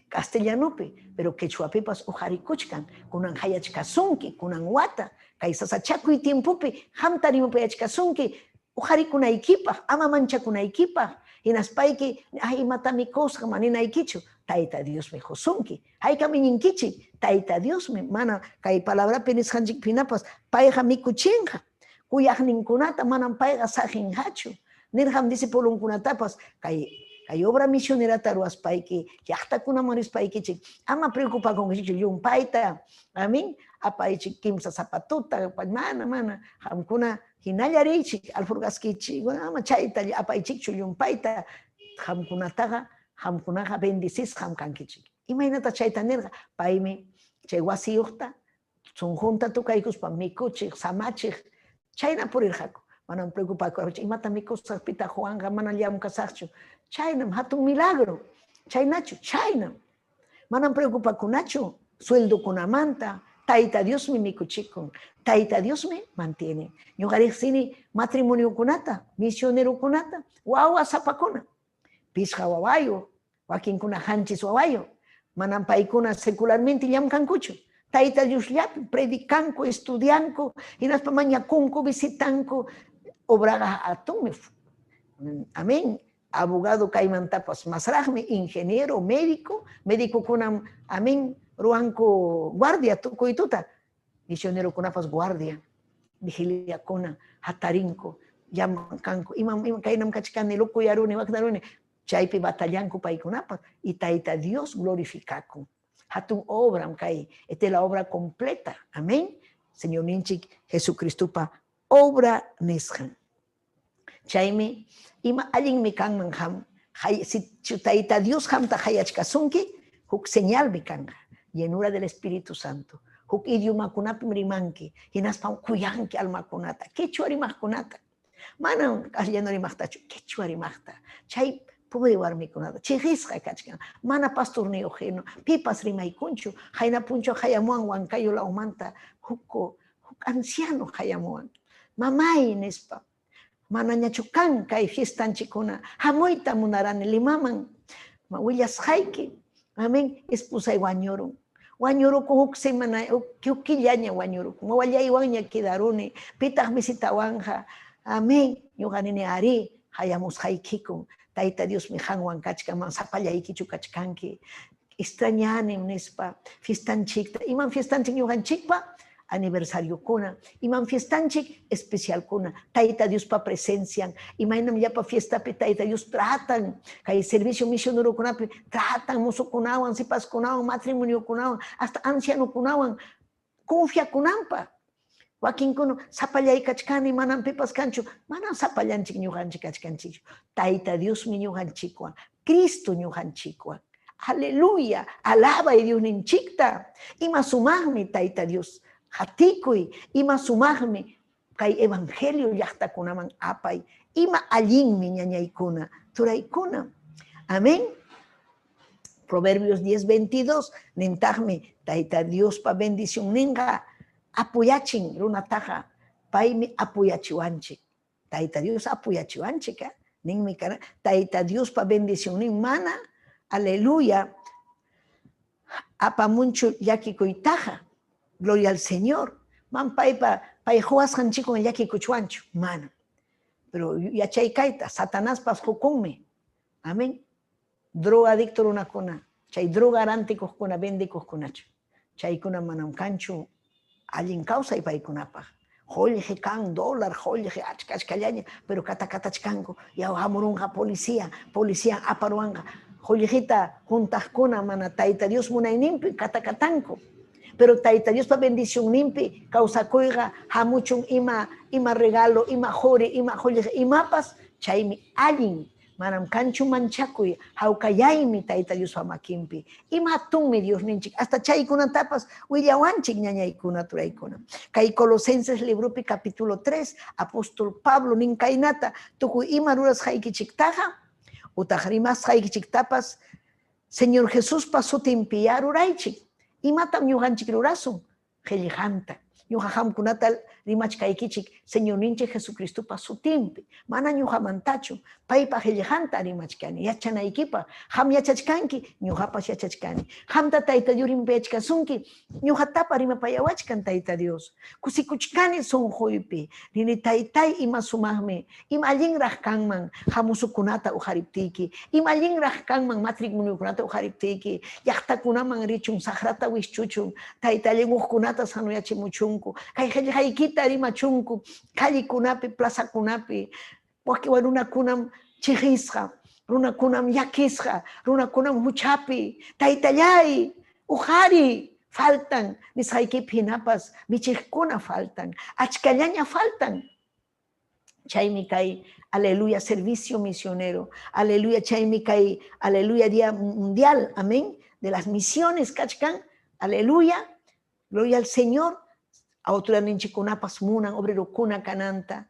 castellanopi, pero quechuapipas uqarikuchkan, kunan hayachkasunki, kunan wata, kay sasachakuy tiempopi qamta rimapayachkasunki, uqarikunaykipaq, ama manchakunaykipaq, hinaspayki, ay, imata mikusqa maninaykichu, Tayta Diosmi qusunki. Haykam iñinkichik, Tayta Diosmi, mana kay palabrapi nisqanchik pinapas, payqa mikuchinqa, kuyaqninkunata manam payqa saqinqachu. Nirqam discipulunkunatapas, kay kay obra misionerata ruwaspayki, llaqtakunaman rispaykichik, ama preocupakunkichikchu llumpayta, amén, apaychik kimsa zapatuta, mana, mana, qamkuna hinalla riychik, alforgaskichik, ama chayta apaychikchu llumpayta, qamkunataqa, qamkunaqa bendecisqam kankichik. Imaynata chayta nirqa? Paymi chay wasiyuqta, sunqunta tukaykuspa mikuchiq, samachiq, chayna purirqaku. Manam preocupakurqachu, imata mikusaq, pitaq Juanqa, mana llamkasaqchu. Chaynam hatun milagro. Chaynachu, chaynam. Manam preocupakunachu sueldokunamanta. Tayta Diosmi mikuchikun. Tayta Diosmi mantiene. Ñuqa riqsini matrimoniokunata, misionerokunata, wawa sapakuna. Pisqa wawayo, wakinkuna hanchis wawayo. Manam paykuna secularmente llamkankuchu. Tayta Diosllapi predicanku, estudianku, hinaspa mañakunku, visitanku. Obraga hatunmi. Amén. Abogado kaymantapas masraqmi, ingeniero, médico, médico kunam, amén, ruanku guardia tukuy tuta, misionero kunapas guardia, vigiliakuna, hatarinku, llamankanku, imam, imam kaynam kachkani, lukuyaruni, waknaruni, chaypi batallanku paykunapas, y Tayta Dios glorificakun. Hatun obram kay, esta es la obra completa, amén. Señor ninchik Jesucristopa obra nisqan. Chaymi, ima allinmi kanman qam, si Tayta Dios qamta hayachkasunki, huk señalmi kanqa, llenura del Espíritu Santo. Huk idiomakunapim rimanki, hinaspam kuyanki almakunata, quechua rimaqkunata. Manam castellano rimaqtachu, quechua rimaqta. Chay pobre warmikunata, chiqisqa kachkan, mana pastorniyuq hina, pipas rimaykunchu, hayna punchaw hayamuwan Huancayo lawmanta, huk anciano hayamuwan. Mamay nispa, manañachu kan kay fiestanchikuna, hamuyta munarani Limaman, willasqayki, Amén. Esposay wañurun. Wañurukun huk semana, huk killaña wañurukun. Wawallaywanña quedaruni. Pitaq visitawanja. Amén. Ñuqa nini arí, hayamusqaykikun. Tayta Diosmi qanwan kachkan, man sapallaykichu kachkanki. Extrañanim nispa fiestanchikta. Imam fiestanchik ñuqanchikpa? Aniversariokuna, imam fiestanchik especialkuna, Tayta Diospa presencian, imaynam llapa fiestapi Tayta Dios tratan, kay servicio misionerokunapi tratan musukunawan, sipaskunawan, matrimoniokunawan, hasta ancianokunawan, confiakunanpaq. Wakinkuna sapallay kachkani, manam pipas kanchu, manam sapallanchik ñuqanchik kachkanchikchu. Tayta Diosmi ñuqanchikwan, Cristo ñuqanchikwan. Aleluya, alabay Diosninchikta. Ima sumaqmi Tayta Dios. Qatikuy, ima sumaqmi kay evangelio llaqtakunaman apay, ima allinmi ñañaykuna, turaykuna. Amén. Proverbios 10:22, nintaqmi Tayta Diospa bendicionninqa apuyachin runataqa, paymi apuyachiwanchik. Tayta Dios apuyachiwanchik, ninmi kara, Tayta Diospa bendicionnin mana, aleluya, apamunchu llakikuytaqa. Gloria al Señor. Man paypa, pay huwasqanchikwan llakikuchwanchu, mana. Pero yachay kayta, Satanaspas hukunmi. Amén. Drogadicto runakuna, chay droga rantikuqkuna, vendikuqkunachu. Chaykuna manam kanchu allin kawsay paykunapaq. Qullqi kan, dólar, qullqi, achka achkallaña, pero katakatachkanku. Yaw hamurunqa policía, policía aparuanqa. Qullqita juntaqkuna mana Tayta Dios munayninpi katakatanku. Pero Tayta Diospa bendicionninpi kawsakuyqa hamuchun ima, ima regalo, ima quri, ima qullqi, imapas, chaymi allin. Manam kanchu manchakuy, hawkayaymi Tayta Diospa makinpi. Ima hatunmi Diosninchik, hasta chaykunatapas willawanchik ñañaykuna, turaykuna. Kay Colosenses libropi capítulo 3, apóstol Pablo nin kaynata, tukuy ima rurasqaykichiktaqa, utaq rimasqaykichiktapas, Señor Jesuspa sutinpi ya ruraychik. Imatam ñuqanchik rurasun? Qillqanta. Ñuqa qamkunata rimachkaykichik Señorninchik Jesucristopa sutinpi. Mana ñuqamantachu, paypa qillqanta rimachkani, yachanaykipaq. Qam yachachkanki, ñuqapas yachachkani. Qamta Tayta Dios rimapayachkasunki, ñuqatapa rimapayawachkan Tayta Dios. Kusikuchkani sunquypi. Nini Taytay ima sumaqmi, ima allinraq kanman hamusukunata uqariptiyki, ima allinraq kanman matrimoniokunata uqariptiyki, llaqtakunaman richun, saqrata wischuchun, Tayta allin hukkunata sanuyachimuchunku, kay qillqaykita rimachunku, callekunapi, plazakunapi, wakin runakunam chiqisqa, runakunam llakisqa, runakunam huchapi, Taytallay, uqari, faltan, nisqaykipi hinapas michiqkuna faltan, achkallaña faltan. Chaymi kay, aleluya, servicio misionero, aleluya, chaymi kay, aleluya, día mundial, amén, de las misiones kachkan, aleluya, gloria al Señor, autoridadninchikkunapas munan obrerokuna kananta,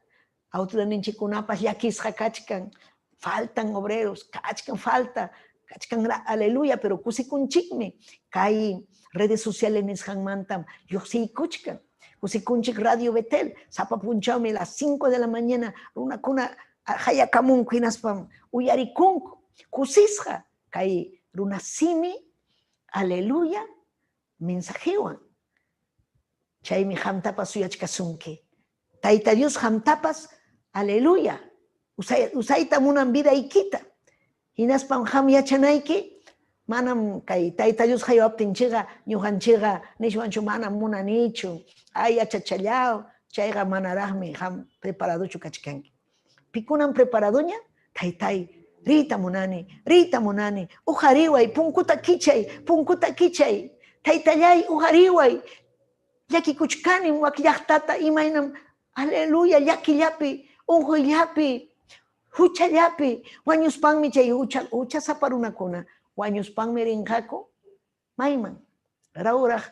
autoridadninchikkunapas llakisqa kachkan, faltan obreros, kachkan falta, kachkan, aleluya, pero kusikunchikmi, kay redes sociales nisqanmantam lluqsiykuchkan, kusikunchik Radio Betel, sapa punchawmi a las 5 de la mañana runakuna hayakamunku hinaspam uyarikunku, kusisqa kay runasimi, aleluya, mensajewan. Chaymi qamtapas suyachkasunki. Tayta Dios qamtapas, aleluya, usayta munan vidaykita. Hinaspam qam yachanayki, manam kay Tayta Dios haywaptinchikqa, ñuqanchikqa nishwanchu manam munanichu, ay yachachallau, chayqa manaraqmi qam preparadochu kachkanki. Pikunam preparadoña? Taytay, riyta munani, riyta munani, uqariway, punkuta kichay, punkuta kichay, Taytallay, uqariway, llakikuchkanim wak llaqtata imaynam, aleluya, llakillapi, unquyllapi, huchallapi, wañuspanmi chay huchasapa runakuna, wañuspanmi rinqaku mayman, rawraq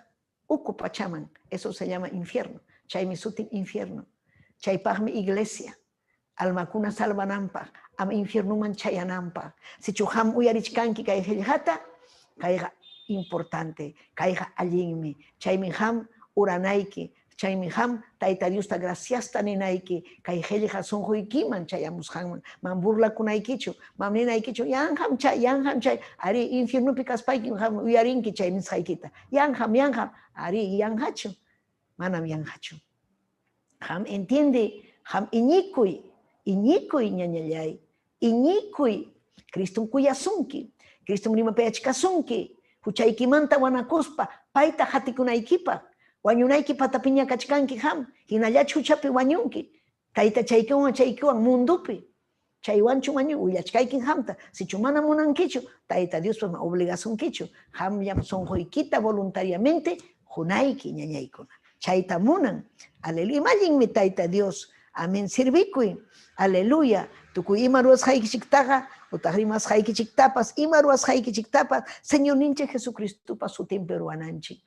uku pachaman, eso se llama infierno, chaymi sutin infierno, chaypaqmi iglesia, almakuna salvananpaq, ama infiernuman chayananpaq, sichu qam uyarichkanki kay qillqata, kayqa importante, kayqa allinmi, chaymi qam uranayki, Chaymi qam Tayta Diosta graciasta ninayki kay qillqa sunquykiman chayamusqanman. Mam burlakunaykichu, mam ninaykichu, yanqam chay, yanqam chay. Arí, infiernopi kaspaykim qam uyarinki chay nisqaykita. Yanqam, yanqam. Arí, yanqachu. Manam yanqachu. Qam entiende, qam iñikuy, iñikuy ñañallay, iñikuy. Cristom kuyasunki, Cristom rimapayachkasunki, huchaykimanta wanakuspa payta qatikunaykipaq, wañunayki patapiña kachkanki qam, hinallachu huchapi wañunki, taytachaykiwan chaykiwan mundopi, chaywanchu wañun, willachkaykin qamta, sichu mana munankichu, Tayta Diospas mana obligasunkichu, qamllam sunquykita voluntariamente qunayki ñañaykuna. Chayta munan. Aleluya. Ima allinmi Tayta Dios. Amén. Sirvikuy. Aleluya. Tukuy ima ruwasqaykichiktaqa utaq rimasqaykichiktapas, ima ruwasqaykichiktapas, Señorninchik Jesucristopa sutinpi ruwananchik.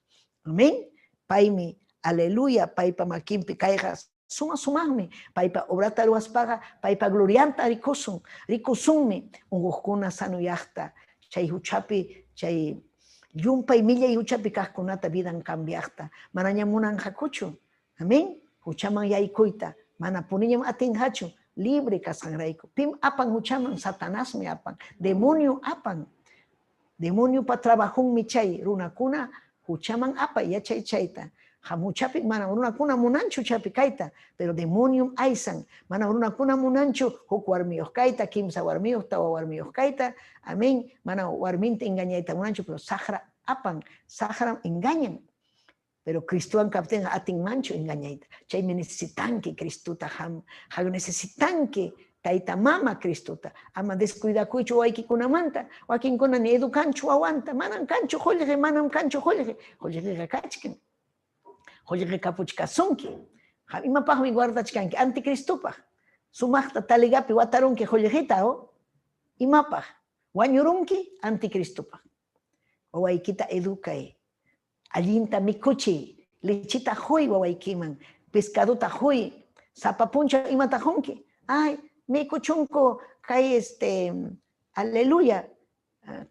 Amén. Paymi, aleluya, paypa makinpi kayqa suma sumaqmi. Paypa obrata ruwaspaqa, paypa glorianta rikusun, rikusunmi unquqkuna sanuyaqta, chay huchapi, chay llumpay millay huchapi kaqkunata vidan cambiaqta. Manaña munanqakuchu. Amén. Huchaman yaykuyta, mana puniñam atinqachu, libre kasqanrayku. Pim apan huchaman? Satanasmi apan, demonio apan. Demoniopa trabajunmi chay runakuna huchaman apay, yachay chayta. Qam huchapi, mana runakuna munanchu huchapi kayta, pero demoniom aysan. Mana runakuna munanchu huk warmiyuq kayta, kimsa warmiyuq, tawa warmiyuq kayta. Amén. Mana warminta engañayta munanchu, pero saqra apan, saqram engañan. Pero Cristowan kaptinqa atinmanchu engañayta. Chaymi necesitanki Cristota qam, qam necesitanki tayta mama Cristota. Ama descuidakuychu wawaykikunamanta. Wakinkuna ni educanchu wawanta. Manam kanchu qullqi, manam kanchu qullqi. Qullqiqa kachkan. Qullqi kapuchkasunki. Qam imapaqmi guardachkanki? Anticristopaq. Sumaqta taligapi watarunki qullqita, o? Imapaq? Wañurunki anticristopaq. Wawaykita educay. Allinta mikuchiy, lechita huy wawaykiman, pescadota huy, sapa punchaw imata hunki. Ay, mikuchunku kay este, aleluya,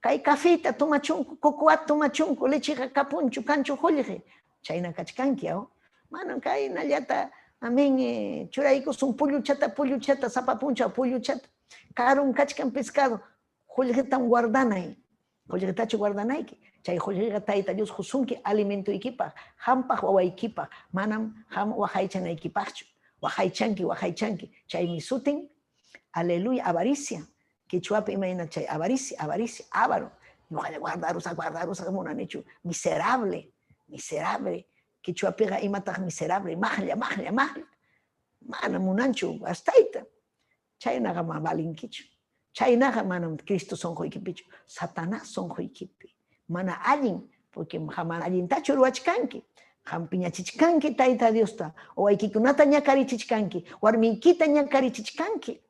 kay cafeta tomachunku, cocoata tomachunku, lecheqa kapunchu, kanchu qullqi. Chayna kachkanki, aw? Manam kaynallata, amén, churaykusun pulluchata, pulluchata, sapa punchaw pulluchata. Karun kachkan pescado, qullqitam guardanay. Qullqitachu guardanayki. Chay qullqiqa Tayta Dios qusunki alimentoykipaq, qampaq wawaykipaq, manam qam waqaychanaykipaqchu. Waqaychanki, waqaychanki. Chaymi sutin, aleluya, avaricia. Quechuapi imayna chay avaricia, avaricia, ávaro. Ñuqalla guardarusaq, guardarusaq munanichu. Miserable, miserable. Quechuapiqa imataq miserable, maqlla, maqlla, maqlla. Mana munanchu gastayta. Chaynaqa ma valinkichu. Chaynaqa manam Cristo sunquykipichu, Satanás sunquykipi. Mana allin, porque mana allintachu ruwachkanki. Qam piñachichkanki Tayta Diosta, wawaykikunata ñakarichichkanki, warmiykita ñakarichichkanki.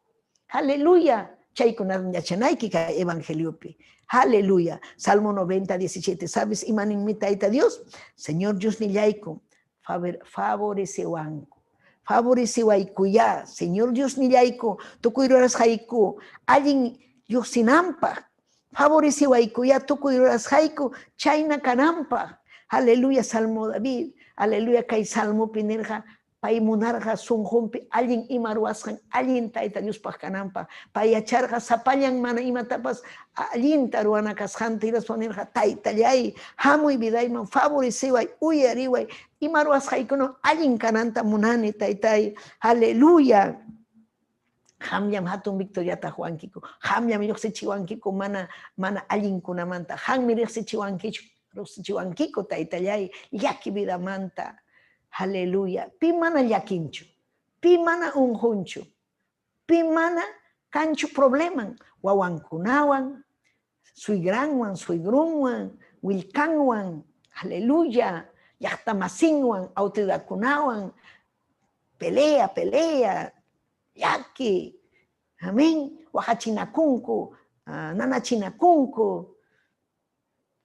Aleluya. Chaykunatam yachanayki kay evangeliopi. Aleluya. Salmo 90, 17. ¿Sabes imaninmi Tayta Dios? Señor Dios nillayku, favorecewanku. Favorecewaykuyá, Señor Dios nillayku, tukuy rurasqayku allin lluqsinanpaq. Favorecewaykuyá tukuy rurasqayku chayna kananpaq. Aleluya, Salmo David. Aleluya, kay salmopi nirqa, pay munarqa sunqunpi allin ima ruwasqan, allin Tayta Diospaq kananpaq. Pay yacharqa sapallan mana imatapas allinta ruwana kasqanta, hinaspa nirqa, Taytallay, hamuy vidayman, favoreceway, uyariway, ima ruwasqaykuna allin kananta munani, Taytay. Aleluya. Qamllam hatun victoriata huwankiku, qamllam lluqsichiwankiku mana mana allinkunamanta, qammi riqsichiwankichu, riqsichiwankiku, Taytallay, llaki vidamanta. Aleluya. Pi mana llakinchu, pi mana unqunchu, pi mana kanchu probleman, wawankunawan, suigranwan, suigrunwan, willkanwan, aleluya, llaqtamasinwan, autoridadkunawan, pelea, pelea, llaki, amén, waqachinakunku, nanachinakunku,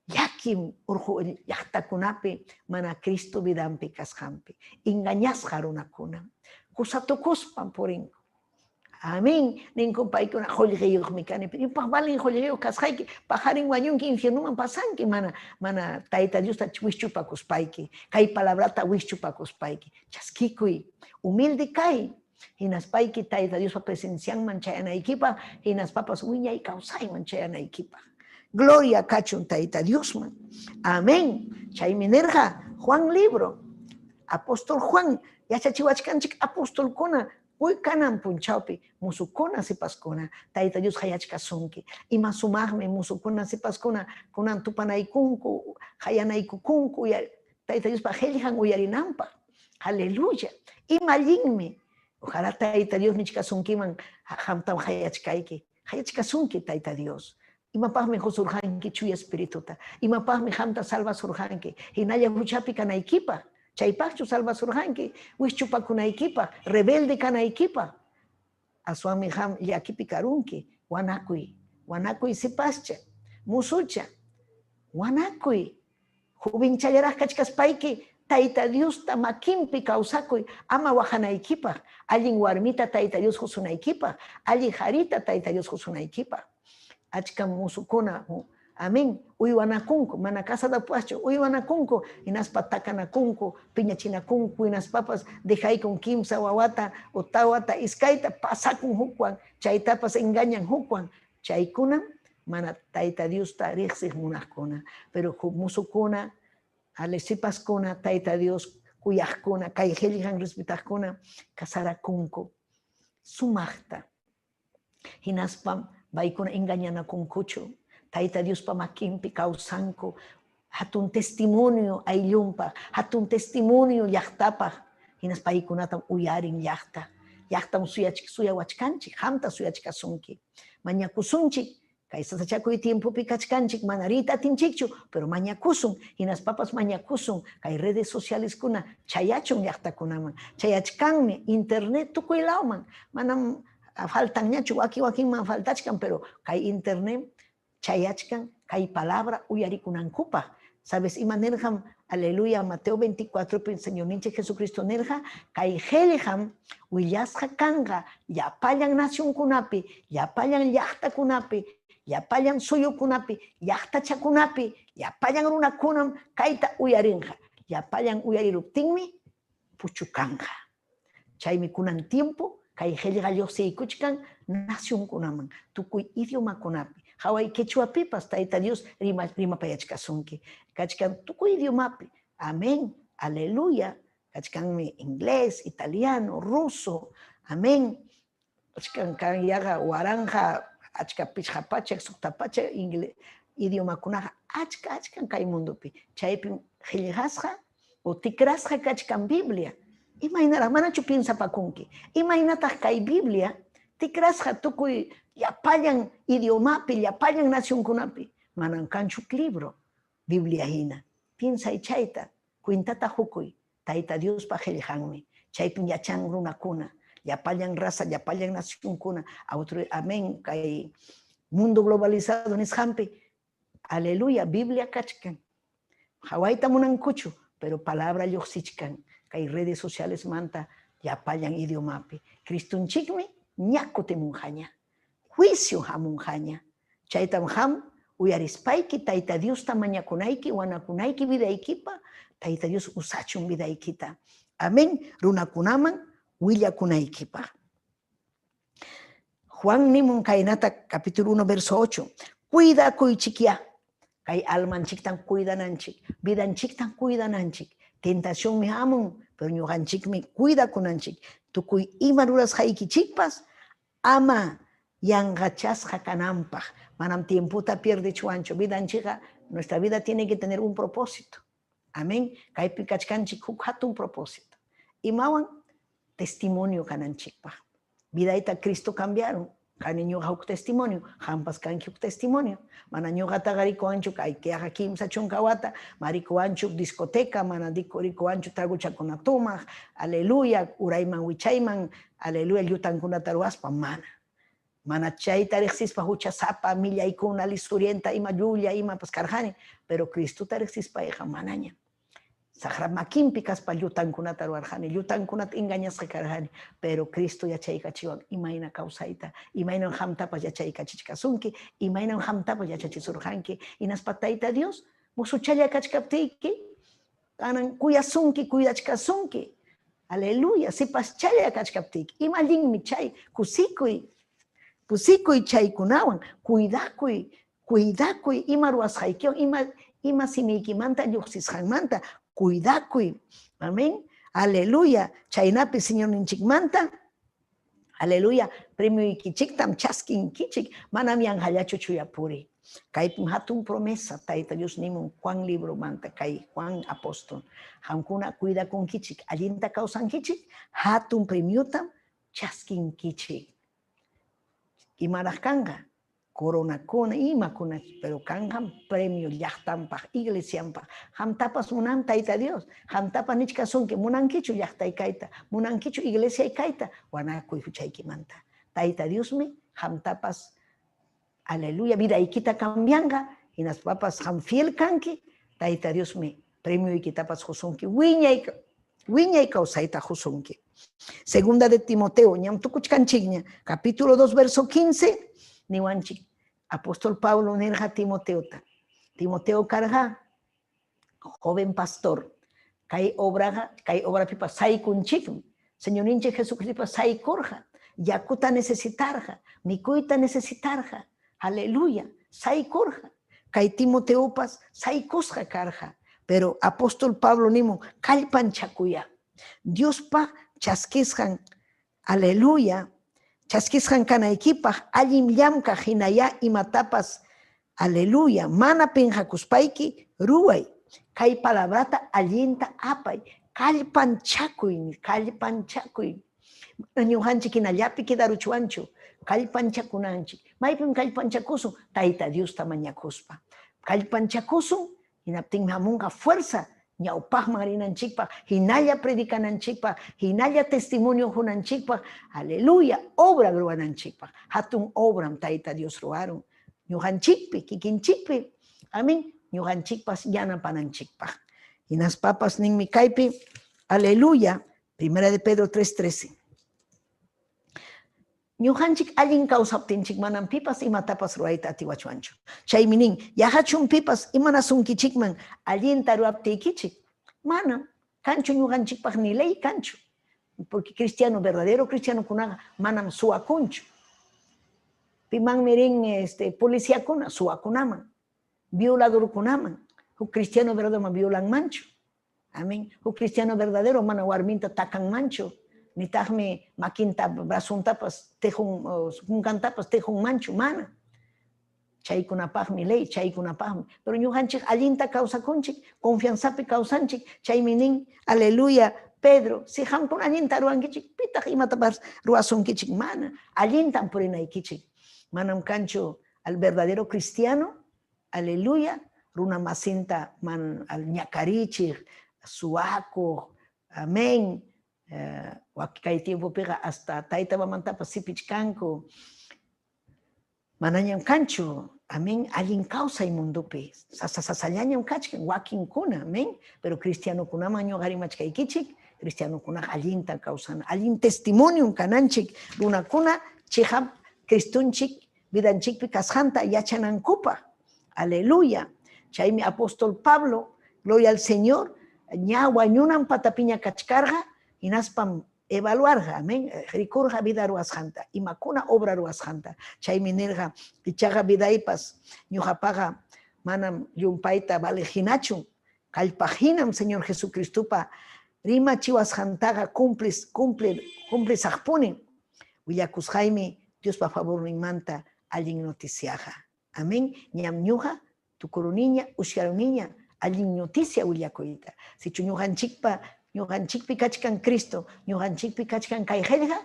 llakim urqu llaqtakunapi mana Cristo vidanpi kasqanpi, engañasqa runakuna, kusatukuspan purinku. Amén. Ninkun paykuna qullqiyuqmi kani. Imapaq valin qullqiyuq kasqayki? Paqarin wañunki infiernoman pasanki mana mana Tayta Diosta wischupakuspayki. Kay palabrata wischupakuspayki. Chaskikuy. Humilde kay. Hinaspayki Tayta Diospa presencianman chayanaykipaq, hinaspapas wiñay kawsayman chayanaykipaq. Gloria kachun Tayta Diosman. Amén. Chaymi nirqa Juan libro. Apóstol Juan yachachiwachkanchik apostolkuna uy kanan punchawpi musukuna sipaskuna Tayta Dios hayachkasunki. Ima sumaqmi musukuna sipaskuna kunan tupanaykunku, hayanaykukunku Tayta Diospa qillqan uyarinanpaq. Aleluya. Ima allinmi. Ojalá Tayta Dios nichkasunkiman qamtam hayachkayki. Hayachkasunki Tayta Dios. Imapaqmi qusurqanki Chuya Espirituta? Imapaqmi qamta salvasurqanki? Hinalla huchapi kanaykipaq. Chaypaqchu salvasurqanki? Wischupakunaykipaq, rebelde kanaykipaq. Aswanmi qam llakipi karunki. Wanakuy. Wanakuy sipascha, musucha. Wanakuy. Jovenchallaraq kachkaspayki Tayta Diosta makinpi kawsakuy ama waqanaykipaq, allin warmita Tayta Dios qusunaykipaq, allin qarita Tayta Dios qusunaykipaq. Achkam musukuna, amén, uywanakunku, mana casadapaschu, uywanakunku, hinaspa takanakunku, piñachinakunku, hinaspapas dejaykun kimsa wawata o tawata, iskayta, pasakun hukwan, chaytapas engañan hukwan. Chaykunam mana Tayta Diosta riqsiq munaqkuna. Pero huk musukuna, ale sipaskuna, Tayta Dios kuyaqkuna, kay qillqan respetaqkuna casarakunku sumaqta. Hinaspam paykuna engañanakunkuchu. Tayta Diospa makinpi kawsanku. Hatun testimonio ayllunpaq, hatun testimonio llaqtapaq. Hinaspa paykunatam uyarin llaqta. Llaqtam suyawachkanchik, qamta suyachkasunki. Mañakusunchik, kay sasachakuy tiempopi kachkanchik, mana riyta atinchikchu, pero mañakusun, hinaspapas mañakusun, kay redes socialeskuna chayachun llaqtakunaman. Chayachkanmi internet tukuy lawman, manam faltanñachu, wakin wakinman faltachkan, pero kay internet chayachkan kay palabra uyarikunankupaq. ¿Sabes? Ima nirqam, aleluya, Mateo 24 pi Señorninchik Jesucristo nirqa, kay qillqam willasqa kanqa llapallan nacionkunapi, llapallan llaqtakunapi, llapallan suyukunapi, llaqtachakunapi, llapallan runakunam kayta uyarinqa. Llapallan uyariruptinmi puchukanqa. Chaymi kunan tiempo kay qillqa lluqsiykuchkan nacionkunaman, tukuy idiomakunapi. Haway quechuapipas Tayta Dios rimapayachkasunki. Kachkan tukuy idiomapi. Amén, aleluya. Kachkanmi inglés, italiano, ruso. Amén. Kachkan kan yaqa waranqa achka pichqa pachak, suqta pachak inglés idiomakunaqa achka achkan kay mundopi. Chaypim qillqasqa o tikrasqa kachkan Biblia. Imaynaraq manachu piensapakunki? Imaynataq kay Biblia tikrasqa tukuy llapallan idiomapi, llapallan nacionkunapi? Manam kanchu libro Biblia hina. Piensay chayta, cuentata hukuy. Tayta Diospa qillqanmi. Chaypim yachan runakuna, llapallan raza, llapallan nacionkuna, amén, kay mundo globalizado nisqanpi, aleluya, Biblia kachkan. Hawayta munankuchu, pero palabra lluqsichkan kay redes sociales manta llapallan idiomapi. Cristunchikmi ña kutimunqaña, juicio hamunqaña. Chaytam qam uyarispayki Tayta Diosta mañakunayki, wanakunayki vidaykipa, Tayta Dios usachun vidaykita. Amén, runakunaman willakunaykipaq. Juan nimun kaynata capítulo 1 verso 8. Cuidakuychikya. Kay almanchiktan cuidananchik, vidanchiktan cuidananchik. Tentacionmi hamun, pero ñuqanchikmi cuidakunanchik. Tukuy ima rurasqaykichikpas ama yanqachasqa kananpaq. Manam tiempota pierdechuanchu. Vidanchikqa, nuestra vida tiene que tener un propósito. Amén. Kaypi kachkanchik huk hatun propósito. Imawan testimonio kananchikpaq. Vidayta Cristo cambiaron. Kani ñuqa huk testimonio, qampas kanki huk testimonio. Mana ñuqataqa rikuwanchu kay kiaqa kimsa chunka wata, marikuwanchu discoteca, mana rikuwanchu traguchakuna tomaq, aleluya, urayman wichayman, aleluya, llutankunata ruwaspa, mana. Mana chayta riqsispa huchasapa, millaykuna, lisurienta, ima llulla, imapas karqani, pero Cristota riqsispayqa manaña. Saqra makinpi kaspa llutankunata ruwarqani, llutankunata engañasqa karqani, pero Cristo yachaykachiwan imayna kawsayta, imaynam qamtapas yachaykachichkasunki, imaynam qamtapas yachachisurqanki, hinaspa Tayta Dios musuchalla kachkaptiyki, kanan kuyasunki, cuidachkasunki. Aleluya, sipaschalla kachkaptiyki, ima allinmi chay, kusikuy, kusikuy chaykunawan, cuidakuy, Cuidakuy ima ruwasqaykiwan, ima, ima simiykimanta lluqsisqanmanta, cuidakuy. Amén. Aleluya. Chaynapi Señorninchikmanta, aleluya, premioykichiktam chaskinkichik, manam yanqallachu chuyapuri. Kaypim hatun promesa Tayta Dios nimun Juan libromanta, kay Juan apóstol. Qamkuna cuidakunkichik, allinta kawsankichik, hatun premiotam chaskinkichik. Imaraq kanqa? Coronakuna, imakuna, pero kanqam premio llaqtanpaq, iglesianpaq. Qamtapas munan Tayta Dios, qamtapas nichkasunki, munankichu llaqtay kayta, munankichu iglesiay kayta, wanakuy huchaykimanta. Tayta Diosmi qamtapas, aleluya, vidaykita cambianqa, hinaspapas qam fiel kanki, Tayta Diosmi premioykitapas qusunki, wiñay wiñay kawsayta qusunki. Segunda de Timoteo, ñam tukuchkanchikña, capítulo 2, verso 15, niwanchik, apóstol Pablo nirqa Timoteota. Timoteo karqa joven pastor. Kay obraqa, kay obrapipas saykunchikmi. Señorninchik Jesucristopas saykurqa, yakuta necesitarqa, mikuyta necesitarqa, aleluya, saykurqa. Kay Timoteopas saykusqa karqa, pero apóstol Pablo nimun, kallpanchakuya. Diospa chaskisqan, aleluya, chaskisqan kanaykipaq allin llamkaq hinayá imatapas, aleluya, mana pinqakuspayki ruway. Kay palabrata allinta apay, kallpanchakuy, kallpanchakuy. Mana ñuqanchik hinallapi quedaruchwanchu, kallpanchakunanchik. Maypim kallpanchakusun? Tayta Diosta mañakuspa. Kallpanchakusun, hinaptinmi hamunqa fuerza ñawpaqman rinanchikpaq, hinalla predicananchikpaq, hinalla testimonio qunanchikpaq, aleluya, obra ruwananchikpaq. Hatun obram Tayta Dios ruwarun ñuqanchikpi, kikinchikpi, amén, ñuqanchikpas yanapananchikpaq. Hinaspapas ninmi kaypi, aleluya, Primera de Pedro 3:13. Ñuqanchik allin kawsaptinchik manam pipas imatapas ruwayta atiwachwanchu. Chaymi nin, yaqachum pipas imanasunkichikman allinta ruwaptiykichik? Manam kanchu ñuqanchikpaq ni ley kanchu. Porque cristiano, verdadero cristianokunaqa manam suwakunchu. Pimanmi rin este policiakuna? Suwakunaman, violadorkunaman. Huk cristiano verdadero ma violanmanchu. Amén. Huk cristiano verdadero mana warminta takanmanchu, nitaqmi makinta, brazontapas, tejun, kunkantapas tejunmanchu, mana. Chaykunapaqmi ley, chaykunapaqmi. Pero ñuqanchik allinta kawsakunchik, confianzapi kawsanchik, chaymi nin, aleluya, Pedro, si qamkuna allinta ruwankichik, pitaq imatapas ruwasunkichik? Mana, allintam purinaykichik. Manam kanchu al verdadero cristiano, aleluya, runa masinta man al ñakarichiq, suwakuq, amén. Kay tiempopiqa hasta tayta mamantapas sipichkanku. Manañam kanchu, amén, allin kawsay mundopi. Sasa sasallañam kachkan wakinkuna, amén. Pero cristianokunaman ñuqa rimachkaykichik, cristianokunaqa allinta kawsana, allin testimoniom kananchik, runakuna chiqap Cristonchik vidanchikpi kasqanta yachanankupaq. Aleluya. Chaymi apóstol Pablo, gloria al Señor, ña wañunan patapiña kachkarqa, hinaspam evaluarqa, amén, rikurqa vida ruwasqanta, imakuna obra ruwasqanta. Chaymi nirqa, ichaqa vidaypas ñuqapaqa manam llumpayta valeq hinachu, kallpaq hinam Señor Jesucristopa rimachiwasqantaqa cumplis, cumplir, cumplisaqpuni. Willakusqaymi Diospa favorninmanta allin noticiaqa. Amén. Ñam ñuqa tukuruniña, usyaruniña allin noticia willakuyta. Sichu ñuqanchikpa, ñuqanchikpi kachkan Cristo, ñuqanchikpi kachkan kay qillqa,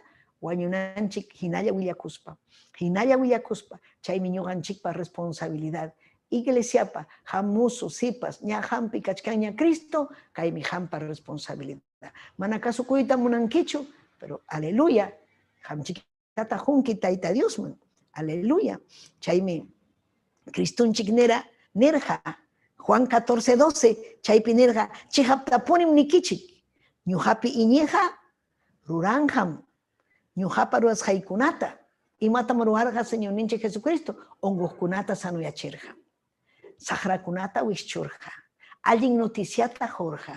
wañunanchik hinalla willakuspa, hinalla willakuspa, chaymi ñuqanchikpa responsabilidad. Iglesiapa, hamusu, sipas, ña hampi kachkanña Cristo, kaymi hampa responsabilidad. Mana kasukuyta munankichu, pero aleluya, hamchikata junki Tayta Diosman, aleluya. Chaymi Cristonchik nera, nirqa, Juan 14:12 chaypi nirqa chiqaptapunim nikichik ñuqapi iñiqa ruranqam ñuqapa ruwasqaykunata. Imatam ruwarqa Señorninchik Jesucristo? Unquqkunata sanuyachirqa, saqrakunata wischurqa, allin noticiata qurqa,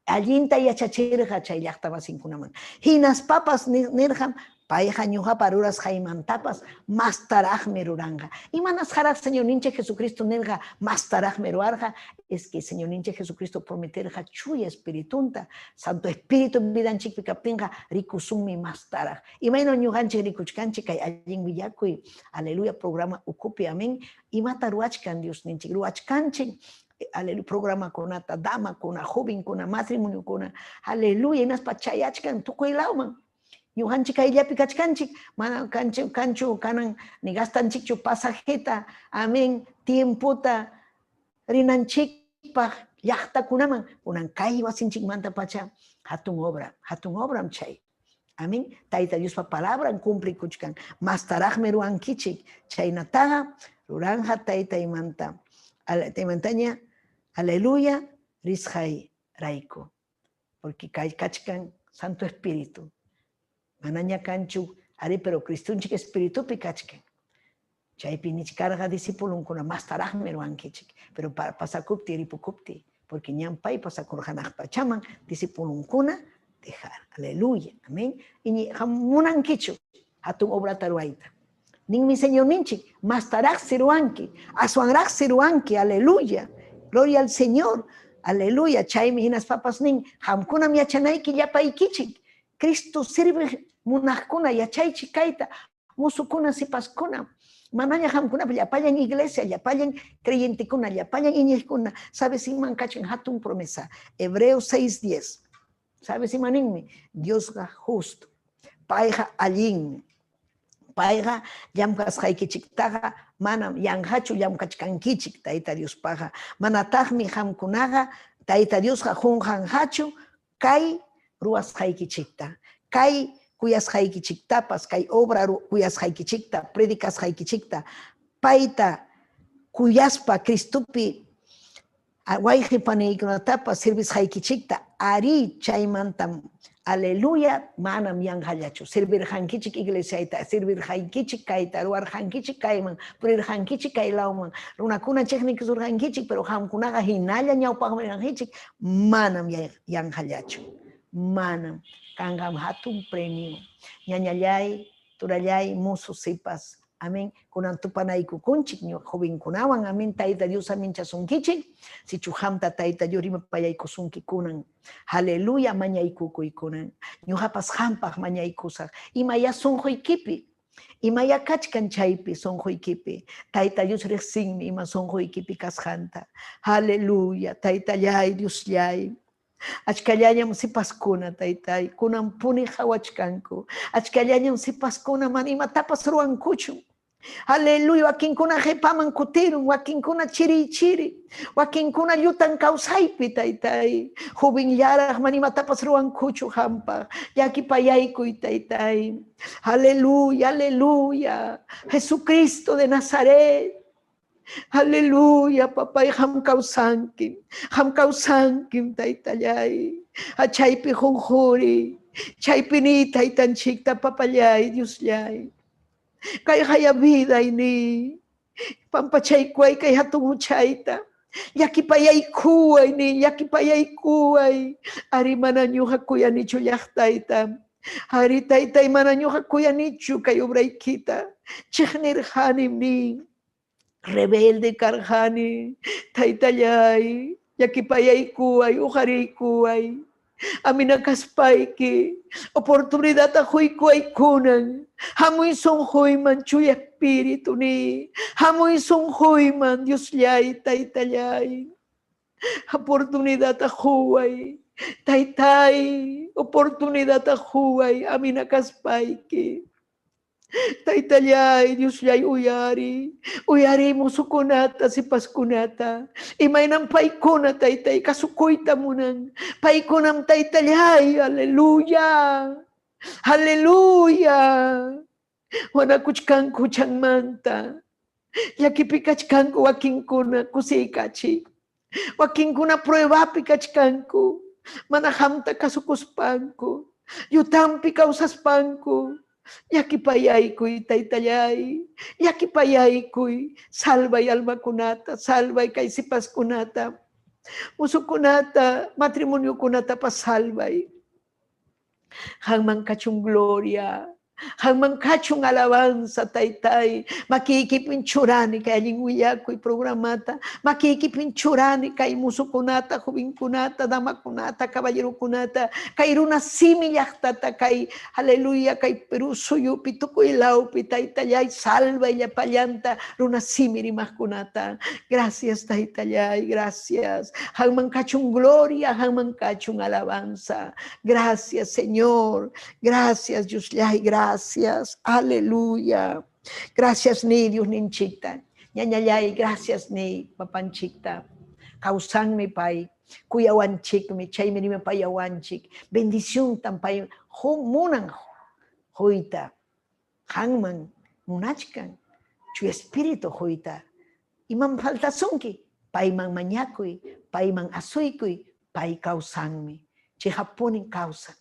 allinta yachachirqa chay llaqta masinkunaman. Hinaspapas nirqam payqa ñuqapa rurasqaymantapas mastaraqmi ruranqa. Imanasqaraq Señorninchik Jesucristo nirqa mastaraqmi ruwarqa? Es que Señorninchik Jesucristo prometerqa chuya espiritunta, Santo Espíritu vidanchikpi kaptinqa rikusunmi mastaraq. Imaynam ñuqanchik rikuchkanchik kay allin willakuy, aleluya, programa ukupi, amén. Imata ruwachkan Diosninchik, ruwachkanchik, aleluya, programakunata, damakuna, jovenkuna, matrimoniokuna, aleluya, hinaspa chayachkan tukuy lawman. Ñuqanchik kayllapi kachkanchik, mana kanchu, kanchu kanan ni gastanchikchu pasajeta, amén, tiempota rinanchikpaq llaqtakunaman, kunan kay wasinchikmanta pacha hatun obra, hatun obram chay. Amén. Tayta Diospa palabran cumplikuchkan. Mastaraqmi ruwankichik. Chaynataqa ruranja taytaymanta. Taymantaña, aleluya, risqay rayku. Porque kay kachkan Santo Espíritu. Manaña kanchu, ari, pero Cristonchik Espiritupi kachkan. Chaypi nichkarqa discipulonkuna mastaraqmi ruwankichik. Pero pasakupti, ripukupti, porque ñan pay pasakurqanaq pachaman discipulonkuna dejar. Aleluya. Amén. Iñi munankichu hatun obrata ruwayta. Ninmi Señorninchik, mastaraqsi ruwanki, aswanraqsi ruwanki, aleluya. Gloria al Señor. Aleluya. Chaymi hinaspapas nin, qamkunam yachanayki llapaykichik. Cristo sirve munaqkuna yachaychik kayta, musukuna sipaskuna. Manaña qamkunapa llapallan iglesia, llapallan creyentekuna, llapallan iñiqkuna, sabes iman kachan hatun promesa. Hebreos 6:10. Sabes ima ninmi? Diosqa justo. Payqa allinmi. Payqa llamkasqaykichiktaqa manam yanqachu llamkachkankichik Tayta Diospaqa. Manataqmi qamkunaqa Tayta Diosqa qunqanqachu kay ruwasqaykichikta, kay kuyasqaykichiktapas, kay obra kuyasqaykichikta, predicasqaykichikta, payta kuyaspa Cristopi wayqi paniykunatapas servisqaykichikta, ari chaymantam, aleluya, manam yanqallachu. Servirqankichik iglesiayta, servirqankichik kayta, ruwarqankichik kayman, purirqankichik kay lawman, runakuna chiqnikisurqankichik, pero qamkunaqa hinalla ñawpaqman rirqankichik, manam yanqallachu. Manam. Kanqam hatun premio. Ñañallay, turallay, musu sipas. Amén. Kunan tupanaykukunchik jovenkunawan. Amén. Tayta Dios aminchasunkichik. Sichu qamta Tayta Dios rimapayaykusunki kunan. Aleluya, mañaykukuy kunan. Ñuqapas qampaq mañaykusaq. Imaya sunquykipi. Imaya kachkan chaypi sunquykipi. Tayta Dios riqsinmi ima sunquykipi kasqanta. Aleluya, Taytallay, Diosllay. Achkallañam sipaskuna, taytay, kunan puni qhawachkanku. Achkallañam sipaskuna mana imatapas ruwankuchu. Aleluya, wakinkuna qhipaman kutirun, wakinkuna chiri chiri, wakinkuna llutan kawsaypi, taytay. Jovenllaraq mana imatapas ruwankuchu qampaq. Llakipayaykuy, taytay. Aleluya, aleluya. Jesucristo de Nazaret. Aleluya, papay, qam kawsankim, qam kawsankim, taytallay. Achaypi qunquri, chaypi ni taytanchikta, papallay, Diosllay. Kay haya vida ni, pampachaykuay kay hatun huchayta. Llakipayaykuway ni, llakipayaykuway. Ari mana ñuqa kuyanichu llaqtayta. Ari taytay mana ñuqa kuyanichu kay obraykita. Chiqnirqanim nin. Rebelde karqani, taytallay, llakipayaykuway, uqariykuway. Amina kaspayki, oportunidadta quykuway kunan. Hamuy sunquyman chuya espíritu ni. Hamuy sunquyman Diosllay, taytallay. Oportunidadta quway, taytay, oportunidadta quway, amina kaspayki. Taytallay, Diosllay, uyari, uyari musukunata, sipaskunata, imaynam paykuna, taytay, kasukuyta munan, paykunam taytallay, aleluya, aleluya, wanakuchkanku huchanmanta, llakipi kachkanku wakinkuna kusiykachiy. Wakinkuna pruebapi kachkanku, mana qamta kasukuspanku, llutampi kawsaspanku. Llakipayaykuy, taytallay, llakipayaykuy, salvay almakunata, salvay kay sipaskunata, musukunata, matrimoniokunatapas salvay. Qamman kachun gloria, qamman kachun alabanza, taytay. Makiykipin churani kay allin willakuy programata, makiykipin churani kay musukunata, jovenkunata, damakunata, caballerokunata, kay runa simi llaqtata, kay aleluya, kay Perú suyupi, tukuy lawpi, taytallay, salvay llapallanta runa simi rimaqkunata. Gracias, taytallay, gracias. Qamman kachun gloria, qamman kachun alabanza. Gracias, Señor. Gracias, Diosllay, gracias. Aleluya. Gracias, ni Dios ninchikta. Ñañallay, gracias, ni papanchikta. Kawsanmi pay, kuyawanchikmi, chaymi rimapayawanchik. Bendición tampay, munan huyta, qanman munachkan, chu espíritu huyta. Imam faltasunki, payman mañakuy, payman asuykuy, pay kawsanmi. Chihapunin kawsan.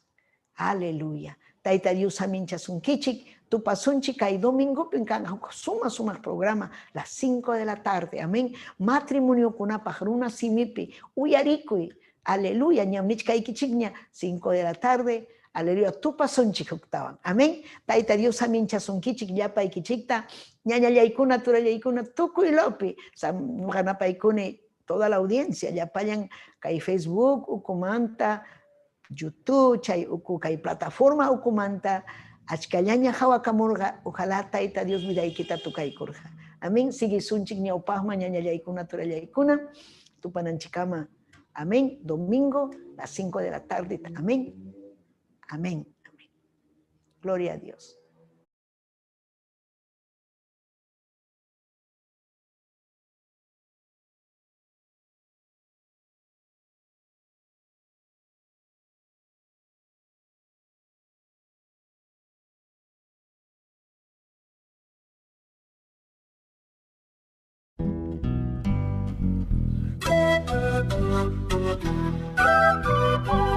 Aleluya. Tayta Dios aminchasunkichik, tupasunchik kay domingopin kan suma sumaq programa las 5 de la tarde. Amén. Matrimoniokunapaq runa simipi uyarikuy. Aleluya. Ñam nichkaykichikña 5 de la tarde. Aleluya. Tupasunchik huktawan. Amén. Tayta Dios aminchasunkichik llapaykichikta. Ñañallaykuna, turallaykuna, tukuy lopi. Ñuqanapaykuni toda la audiencia, llapallan kay Facebook, ukumanta, YouTube, chay uku kay plataforma ukumanta, achkallaña hawakamurqa, ojalá tayta Dios vidaykita tukaykurqa. Amén. Sigue sunchik ñawpaqman ñañallaykuna, turallaykuna, tupananchikama. Amén. Domingo, las 5 de la tarde. Amén. Amén. Amén. Gloria a Dios. Thank you.